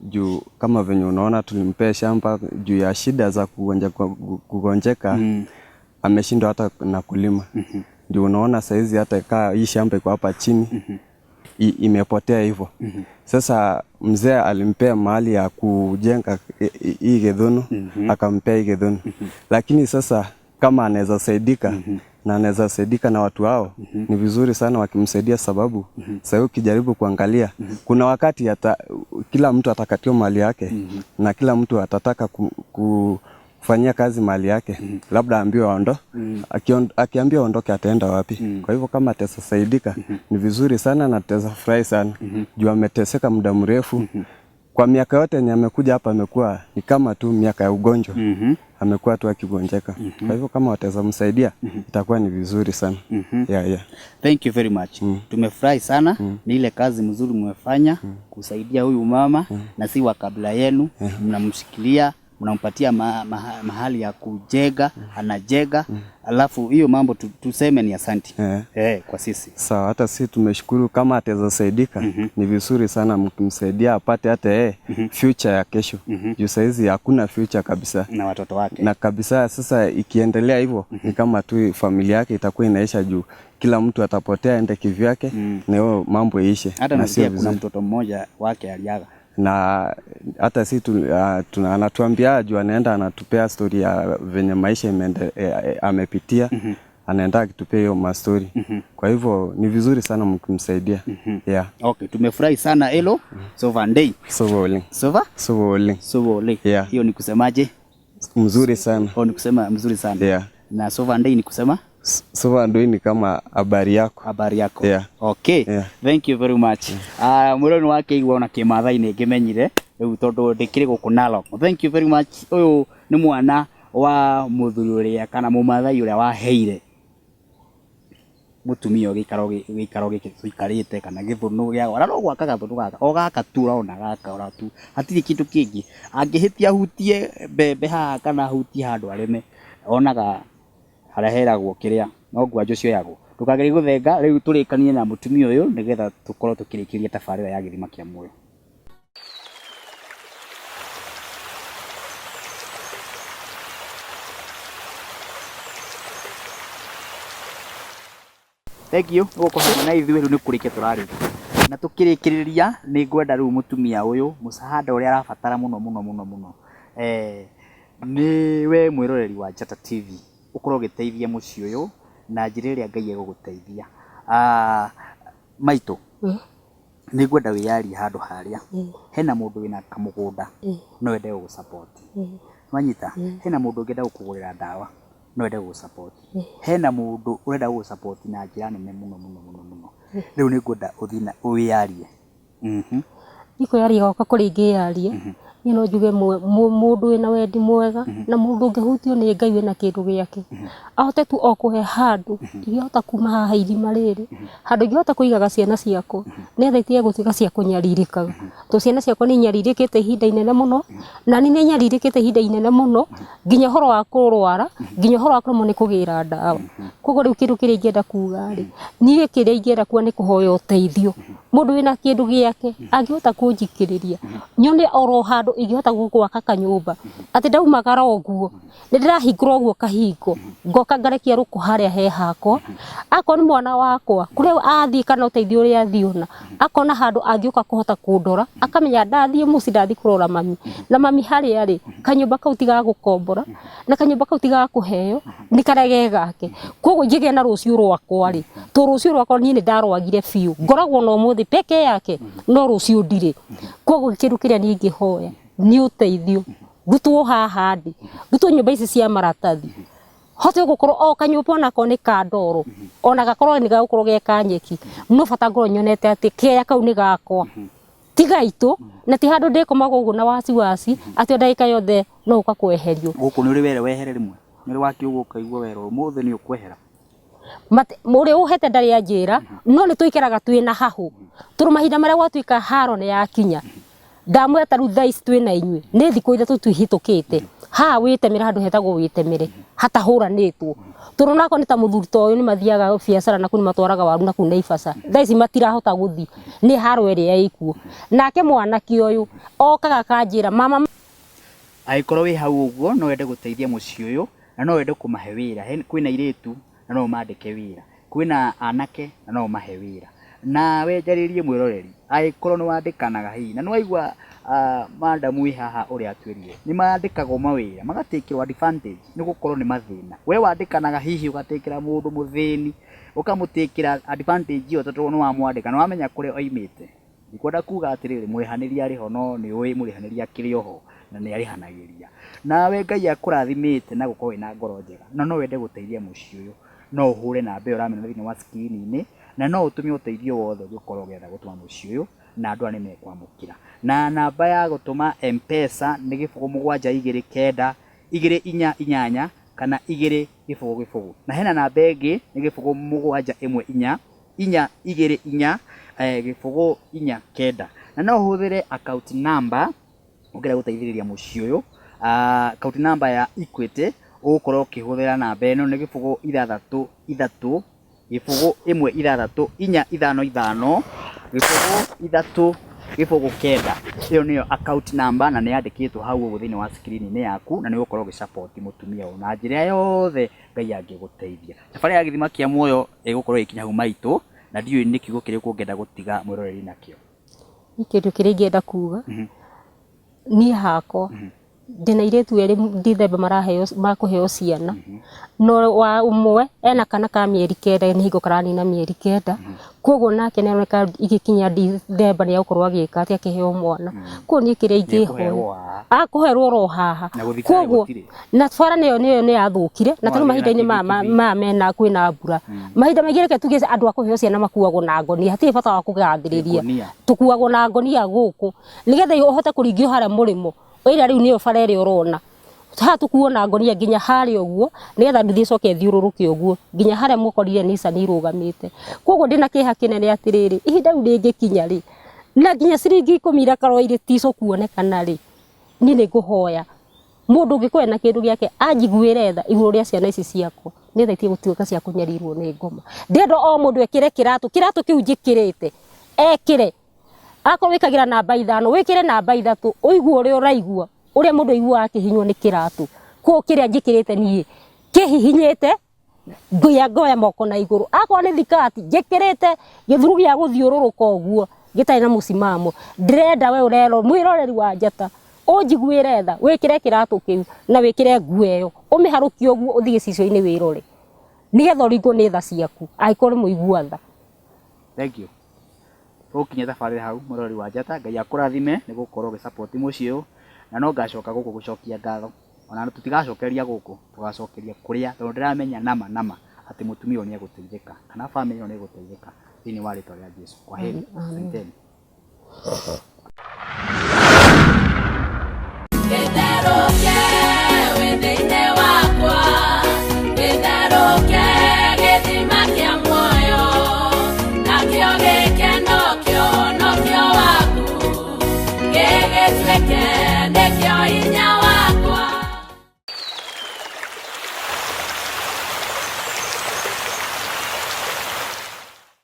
Juu kama venye unaona tulimpea shamba juu ya shida za kugonjeka. Ameshindwa hata na kulima. Ndio unaona saizi hata kaa hii shamba iko hapa chini. Imepotea hivyo. Sasa mzee alimpea mahali ya kujenga hii Githunu, akampea hii Githunu. Lakini sasa kama anaweza saidika na anaweza saidika na watu hao, ni vizuri sana wakimsaidia, sababu sasa ukijaribu kuangalia kuna wakati kila mtu atakatiwa mali yake na kila mtu atataka kufanyia kazi mali yake, labda aambiwe akiambiwa aondoke ataenda wapi? Kwa hivyo kama atasaidika ni vizuri sana na atafurahi sana juu ameteseka muda mrefu. Kwa miaka yote yenye amekuja hapa amekuwa ni kama tu miaka ya ugonjwa. Amekuwa tu akigonjeka. Kwa hivyo kama wataweza msaidia itakuwa ni vizuri sana. Yeah, yeah.
Thank you very much. Tumefurahi sana ni ile kazi mzuri mmefanya kusaidia huyu mama na si wa kabila yenu. Mnamshikilia, mnampatia mahali ya kujega, anajega. Alafu hiyo mambo tuseme ni asanti. Kwa sisi.
Sawa, hata sisi tumeshukuru kama ataweza saidika. Ni vizuri sana mkimsaidia apate hata yeye future ya kesho. Juu saizi hakuna future kabisa.
Na watoto wake.
Na kabisa sasa ikiendelea hivyo ni kama tu familia yake itakuwa inaisha juu kila mtu atapotea aende kivyake na hiyo mambo iishe.
Hata
Na
nasikia
sio
kuna
vizuri.
mtoto mmoja wake aliaga.
Na hata si anatuambia juu anaenda anatupea story ya venye maisha amepitia. Anaenda akitupea hiyo ma story. Kwa hivyo ni vizuri sana mkimsaidia. Yeah.
Okay, tumefurahi sana Elo. Sova ndei.
Sova.
Sova?
Sova.
Sova.
Yeah.
Hiyo ni kusemaje?
Mzuri sana.
Oh, ni kusema mzuri sana.
Yeah.
Na sova ndei ni kusema?
Sova ndei ni kama habari yako.
Habari yako.
Yeah.
Okay.
Yeah.
Thank you very much. Mwironi wake igua ona kimathaini ngimenyire riu tondu ndikiri guku Narok. Thank you very much. Uyu ni mwana wa muthuri uria kana mumathai uria waheire mutumia gĩikaro gĩkĩ tũikarĩte kana gĩthũnũ gĩa ona no gwaka gathũnũ gaka o gaka tu ũrona gaka ora tu hatirĩ kĩndũ kĩngĩ angĩhĩtia ahutie mbembe haha kana ahutie handũ arĩme onaga harĩa heragwo kĩrĩa no ngwanjũ cioyagwo. Ndũkagerie gũthenga rĩu tũrĩkanie na mũtumia ũyũ nĩgetha tũkorwo tũkĩrĩkĩria tabarĩra ya gĩthima kĩa muoyo. Thank you. Gũkũ hamwe na ithuĩ rĩu nĩ kũrĩkia tũrarĩkia. Na tũkĩrĩkĩrĩria nĩ ngwenda rĩu mũtumia ũyũ mũcahada ũrĩa arabatara mũno mũno mũno mũno. Nĩ we mwĩroreri wa Njata TV ũkorwo ũgĩteithia mũciĩ ũyũ na njĩra ĩrĩa Ngai egũgũteithia. Maitũ, nĩ ngwenda wĩyarie handũ harĩa. Hena mũndũ wĩna kamũgũnda no ende gũgũsupport. Wanyita? Hena mũndũ ũngĩenda gũkũgũrĩra ndawa no ende gũgũsupport. Hena mũndũ ũrenda gũgũsupport na njĩra nene mũno mũno mũno mũno. Rĩu nĩ ngwenda ũthiĩ na wĩyarie.
Ndikwĩyaria gwakwa kũrĩa ingĩyaria. Niĩ no njuge mũndũ wĩna wendi mwega na mũndũ ũngĩhutio nĩ Ngai wĩna kĩndũ gĩake. Ahote tu o kũhe handũ ingĩhota kuma haha irima rĩrĩ, handũ ingĩhota kũigaga ciana ciakwa nĩgetha itige gũtuĩka cia kũnyarirĩkaga. Tondũ ciana ciakwa nĩ inyarirĩkĩte ihinda inene mũno, na niĩ nĩ nyarirĩkĩte ihinda inene mũno, nginya ũhoro wa kũrwara, nginya ũhoro wa kũremwo nĩ kũgĩra ndawa. Koguo rĩu kĩndũ kĩrĩa ingĩenda kuga rĩ, niĩ kĩrĩa ingĩenda kuga nĩ kũhoya ũteithio. Mũndũ wĩna kĩndũ gĩake angĩhota kũnjikĩrĩria, nyone oro handũ ingĩhota gwaka kanyũmba atĩ ndaumagara ũguo nĩ ndĩrahingũra ũguo kahingo ngoka ngarekia rũkũ harĩa he hakwa. Akorwo nĩ mwana wakwa kũrĩa athiĩ kana ũteithio ũrĩa athiĩ ona akona handũ angĩũka kũhota kũndora akamenya ndathiĩ mũciĩ ndathiĩ kũrora mami na mami harĩa rĩ kanyũmba kau ti ga gũkombora na kanyũmba kau ti ga kũheo nĩ karĩa ge gake. Koguo ingĩgĩa na rũciũ rwakwa rĩ, to rũciũ rwakwa niĩ nĩ ndarwagire biũ ngoragwo na ũmũthĩ peke yake no rũciũ ndirĩ. Koguo kĩndũ kĩrĩa niĩ ingĩhoya nĩ ũteithio ndutwo haha ndĩ ndutwo nyũmba ici cia maratathi hote gũkorwo o kanyũmba onako nĩ ka ndoro ona gakorwo nĩ gagũkorwo ge ka nyeki no bata ngorwo nyonete atĩ kĩeya kau nĩ gakwa ti gaitũ na ti handũ ndĩkomaga ũguo na wasiwasi atĩ o ndagĩka yothe no ũka kweherio.
Gũkũ nĩ ũrĩ were wehere rĩmwe? Nĩ ũrĩ wakiuga ũkaigua wera ũmũthĩ nĩ ũkwehera?
Ũrĩa ũhete ndarĩ anjĩra, no nĩ tũikaraga twĩ na hahũ, tondũ mahinda marĩa gwatuĩka haro nĩ yakinya, ndamwĩra ta rĩu thaa ici twĩ na inyuĩ nĩ thikũ 3 tuhĩtũkĩte haha wĩtemere, handũ hetagwo wĩtemere hatahũranĩtwo, tondũ nako nĩ ta mũthuri ta ũyũ nĩ mathiaga biacara na kũu nĩ matwaraga waru na kũu Naivasha, thaa ici matirahota gũthiĩ nĩ haro ĩrĩa ĩkuo. Nake mwanake ũyũ okaga akanjĩra mama.
Angĩkorwo wĩ hau ũguo no wende gũteithia mũciĩ ũyũ na no wende kũmahe wĩra, kwĩna airĩtu na no ũmandĩke wĩra, kwĩna anake na no ũmahe wĩra. Nawe njarĩrie mwĩroreri, angĩkorwo nĩ wandĩkanaga hihi na nĩ waigua madam wĩ haha ũrĩa atwĩrire, nĩ mandĩkagwo mawĩra magatĩkĩrwo advantage nĩ gũkorwo nĩ mathĩna. We wandĩkanaga hihi ũgatĩkĩra mũndũ mũthĩni, ũkamũtĩkĩra advantage ĩyo tondũ nĩ wamwandĩka, nĩ wamenya kũrĩa oimĩte. Ndikwenda kuga atĩrĩrĩ, mũrĩhanĩria arĩ ho, no nĩ ũĩ mũrĩhanĩria akĩrĩ o ho na nĩ arĩhanagĩria. Nawe Ngai akũrathimĩte na gũkorwo wĩna ngoro njega na no wende gũteithia mũciĩ ũyũ, no ũhũre namba ĩyo ũramĩona thĩinĩ wa screen-inĩ na no ũtũme ũteithio wothe ũngĩkorwo ũngĩenda gũtũma mũciĩ ũyũ na andũ aya nĩ mekwamũkĩra. Na namba ya gũtũma M-Pesa nĩ 0 7 2 9 2 4 8 kana 2 0 0. Na hena namba ĩngĩ nĩ 0 7 1 4 4 2 4 0 4 9. Na no ũhũthĩre account number ũngĩenda gũteithĩrĩria mũciĩ ũyũ, account number ya Equity ũgũkorwo ũkĩhũthĩra namba ĩno nĩ 0 6 3 0 1 6 4 5 5 0 3 0 9. Ĩyo nĩyo account number na nĩ yandĩkĩtwo hau ũguo thĩinĩ wa screen-inĩ yaku, na nĩ ũgũkorwo ũgĩ support mũtumia ũyũ na njĩra yothe Ngai angĩgũteithia. Thabarĩ ya gĩthima kĩa muoyo ĩgũkorwo ĩgĩkinya hau maitũ, na ndiũĩ nĩ kiugo kĩrĩkũ ũngĩenda gũtiga mwĩroreri nakĩo.
Niĩ kĩndũ kĩrĩa ingĩenda kuga, niĩ hakwa ndĩna airĩtu erĩ Dithemba maraheo makũheo ciana, no wa ũmwe ena kana ka mĩeri 9, nĩ hingo karanina mĩeri 9, koguo nake nĩ aroneka igĩkinya Dithemba nĩ egũkorwo agĩka atĩ akĩheo mwana. Koguo niĩ kĩrĩa ingĩhoya
Nĩekũherwo haha.
Akũherwo oro haha.
Na gũthiĩ
Koguo
gũtirĩ.
Na bara nĩyo nĩyo nĩ yathũkire, na
No
tarĩu
athiĩ na
mahinda-inĩ maya
kibikibi.
maya mena kwĩna mbura, mahinda maingĩ reke tuge andũ a kũheo ciana makuagwo na ngonia, hatirĩ bata wa kũgathĩrĩria,
Ngonia.
Tũkuagwo na ngonia gũkũ nĩgetha ũhote kũringio harĩa mũrĩmo ĩrĩa rĩu nĩyo bara ĩrĩa ũrona haha, tũkuo na ngonia nginya harĩa ũguo nĩgetha nduthi ĩcoke ĩthiũrũrũke ũguo nginya harĩa mũkorire Nissan irũgamĩte. Koguo ndĩna kĩeha kĩnene atĩrĩrĩ, ihinda rĩu rĩngĩkinya rĩ, na nginya ciringi 10 irakorwo irĩ tico kuonekana rĩ, niĩ nĩ ngũhoya mũndũ ũngĩkorwo ena kĩndũ gĩake anjiguĩre tha igũrũ rĩa ciana ici ciakwa, nĩgetha itige gũtuĩka cia kũnyarirwo nĩ ngoma. Ndĩrenda o mũndũ ekĩre kĩratũ, kĩratũ kĩu njĩkĩrĩte ekĩre, akorwo wĩkagĩra namba 5 wĩkĩre namba 3, ũigue ũrĩa ũraigua, ũrĩa mũndũ aiguaga akĩhihinywo nĩ kĩratũ. Koguo kĩrĩa njĩkĩrĩte niĩ kĩhihinyĩte ngoya ngoya moko na igũrũ, akorwo nĩ thikati njĩkĩrĩte gĩthuru gĩa gũthiũrũrũka ũguo gĩtarĩ na mũcimamo. Ndĩrenda we ũrero mwĩroreri wa njata ũnjiguĩre tha, wĩkĩre kĩratũ kĩu na wĩkĩre nguo ĩyo, ũmĩharũkie ũguo ũthiĩ gĩcicio-inĩ wĩrore, nĩgetha ũringwo nĩ tha ciaku angĩkorwo nĩ mũigua tha.
Thank you. Tũgũkinyia tabarĩra hau mwĩroreri wa njata, Ngai akũrathime nĩ gũkorwo ũgĩ support mũciĩ ũyũ, na no ngacoka gũkũ gũcokia ngatho, ona tũtigacokeria gũkũ, tũgacokeria kũrĩa, tondũ ndĩramenya nama nama atĩ mũtumia ũyũ nĩ egũteithĩka kana bamĩrĩ ĩno nĩ ĩgũteithĩka thĩinĩ wa rĩtwa rĩa Jesu. Kwaheri, asanteni.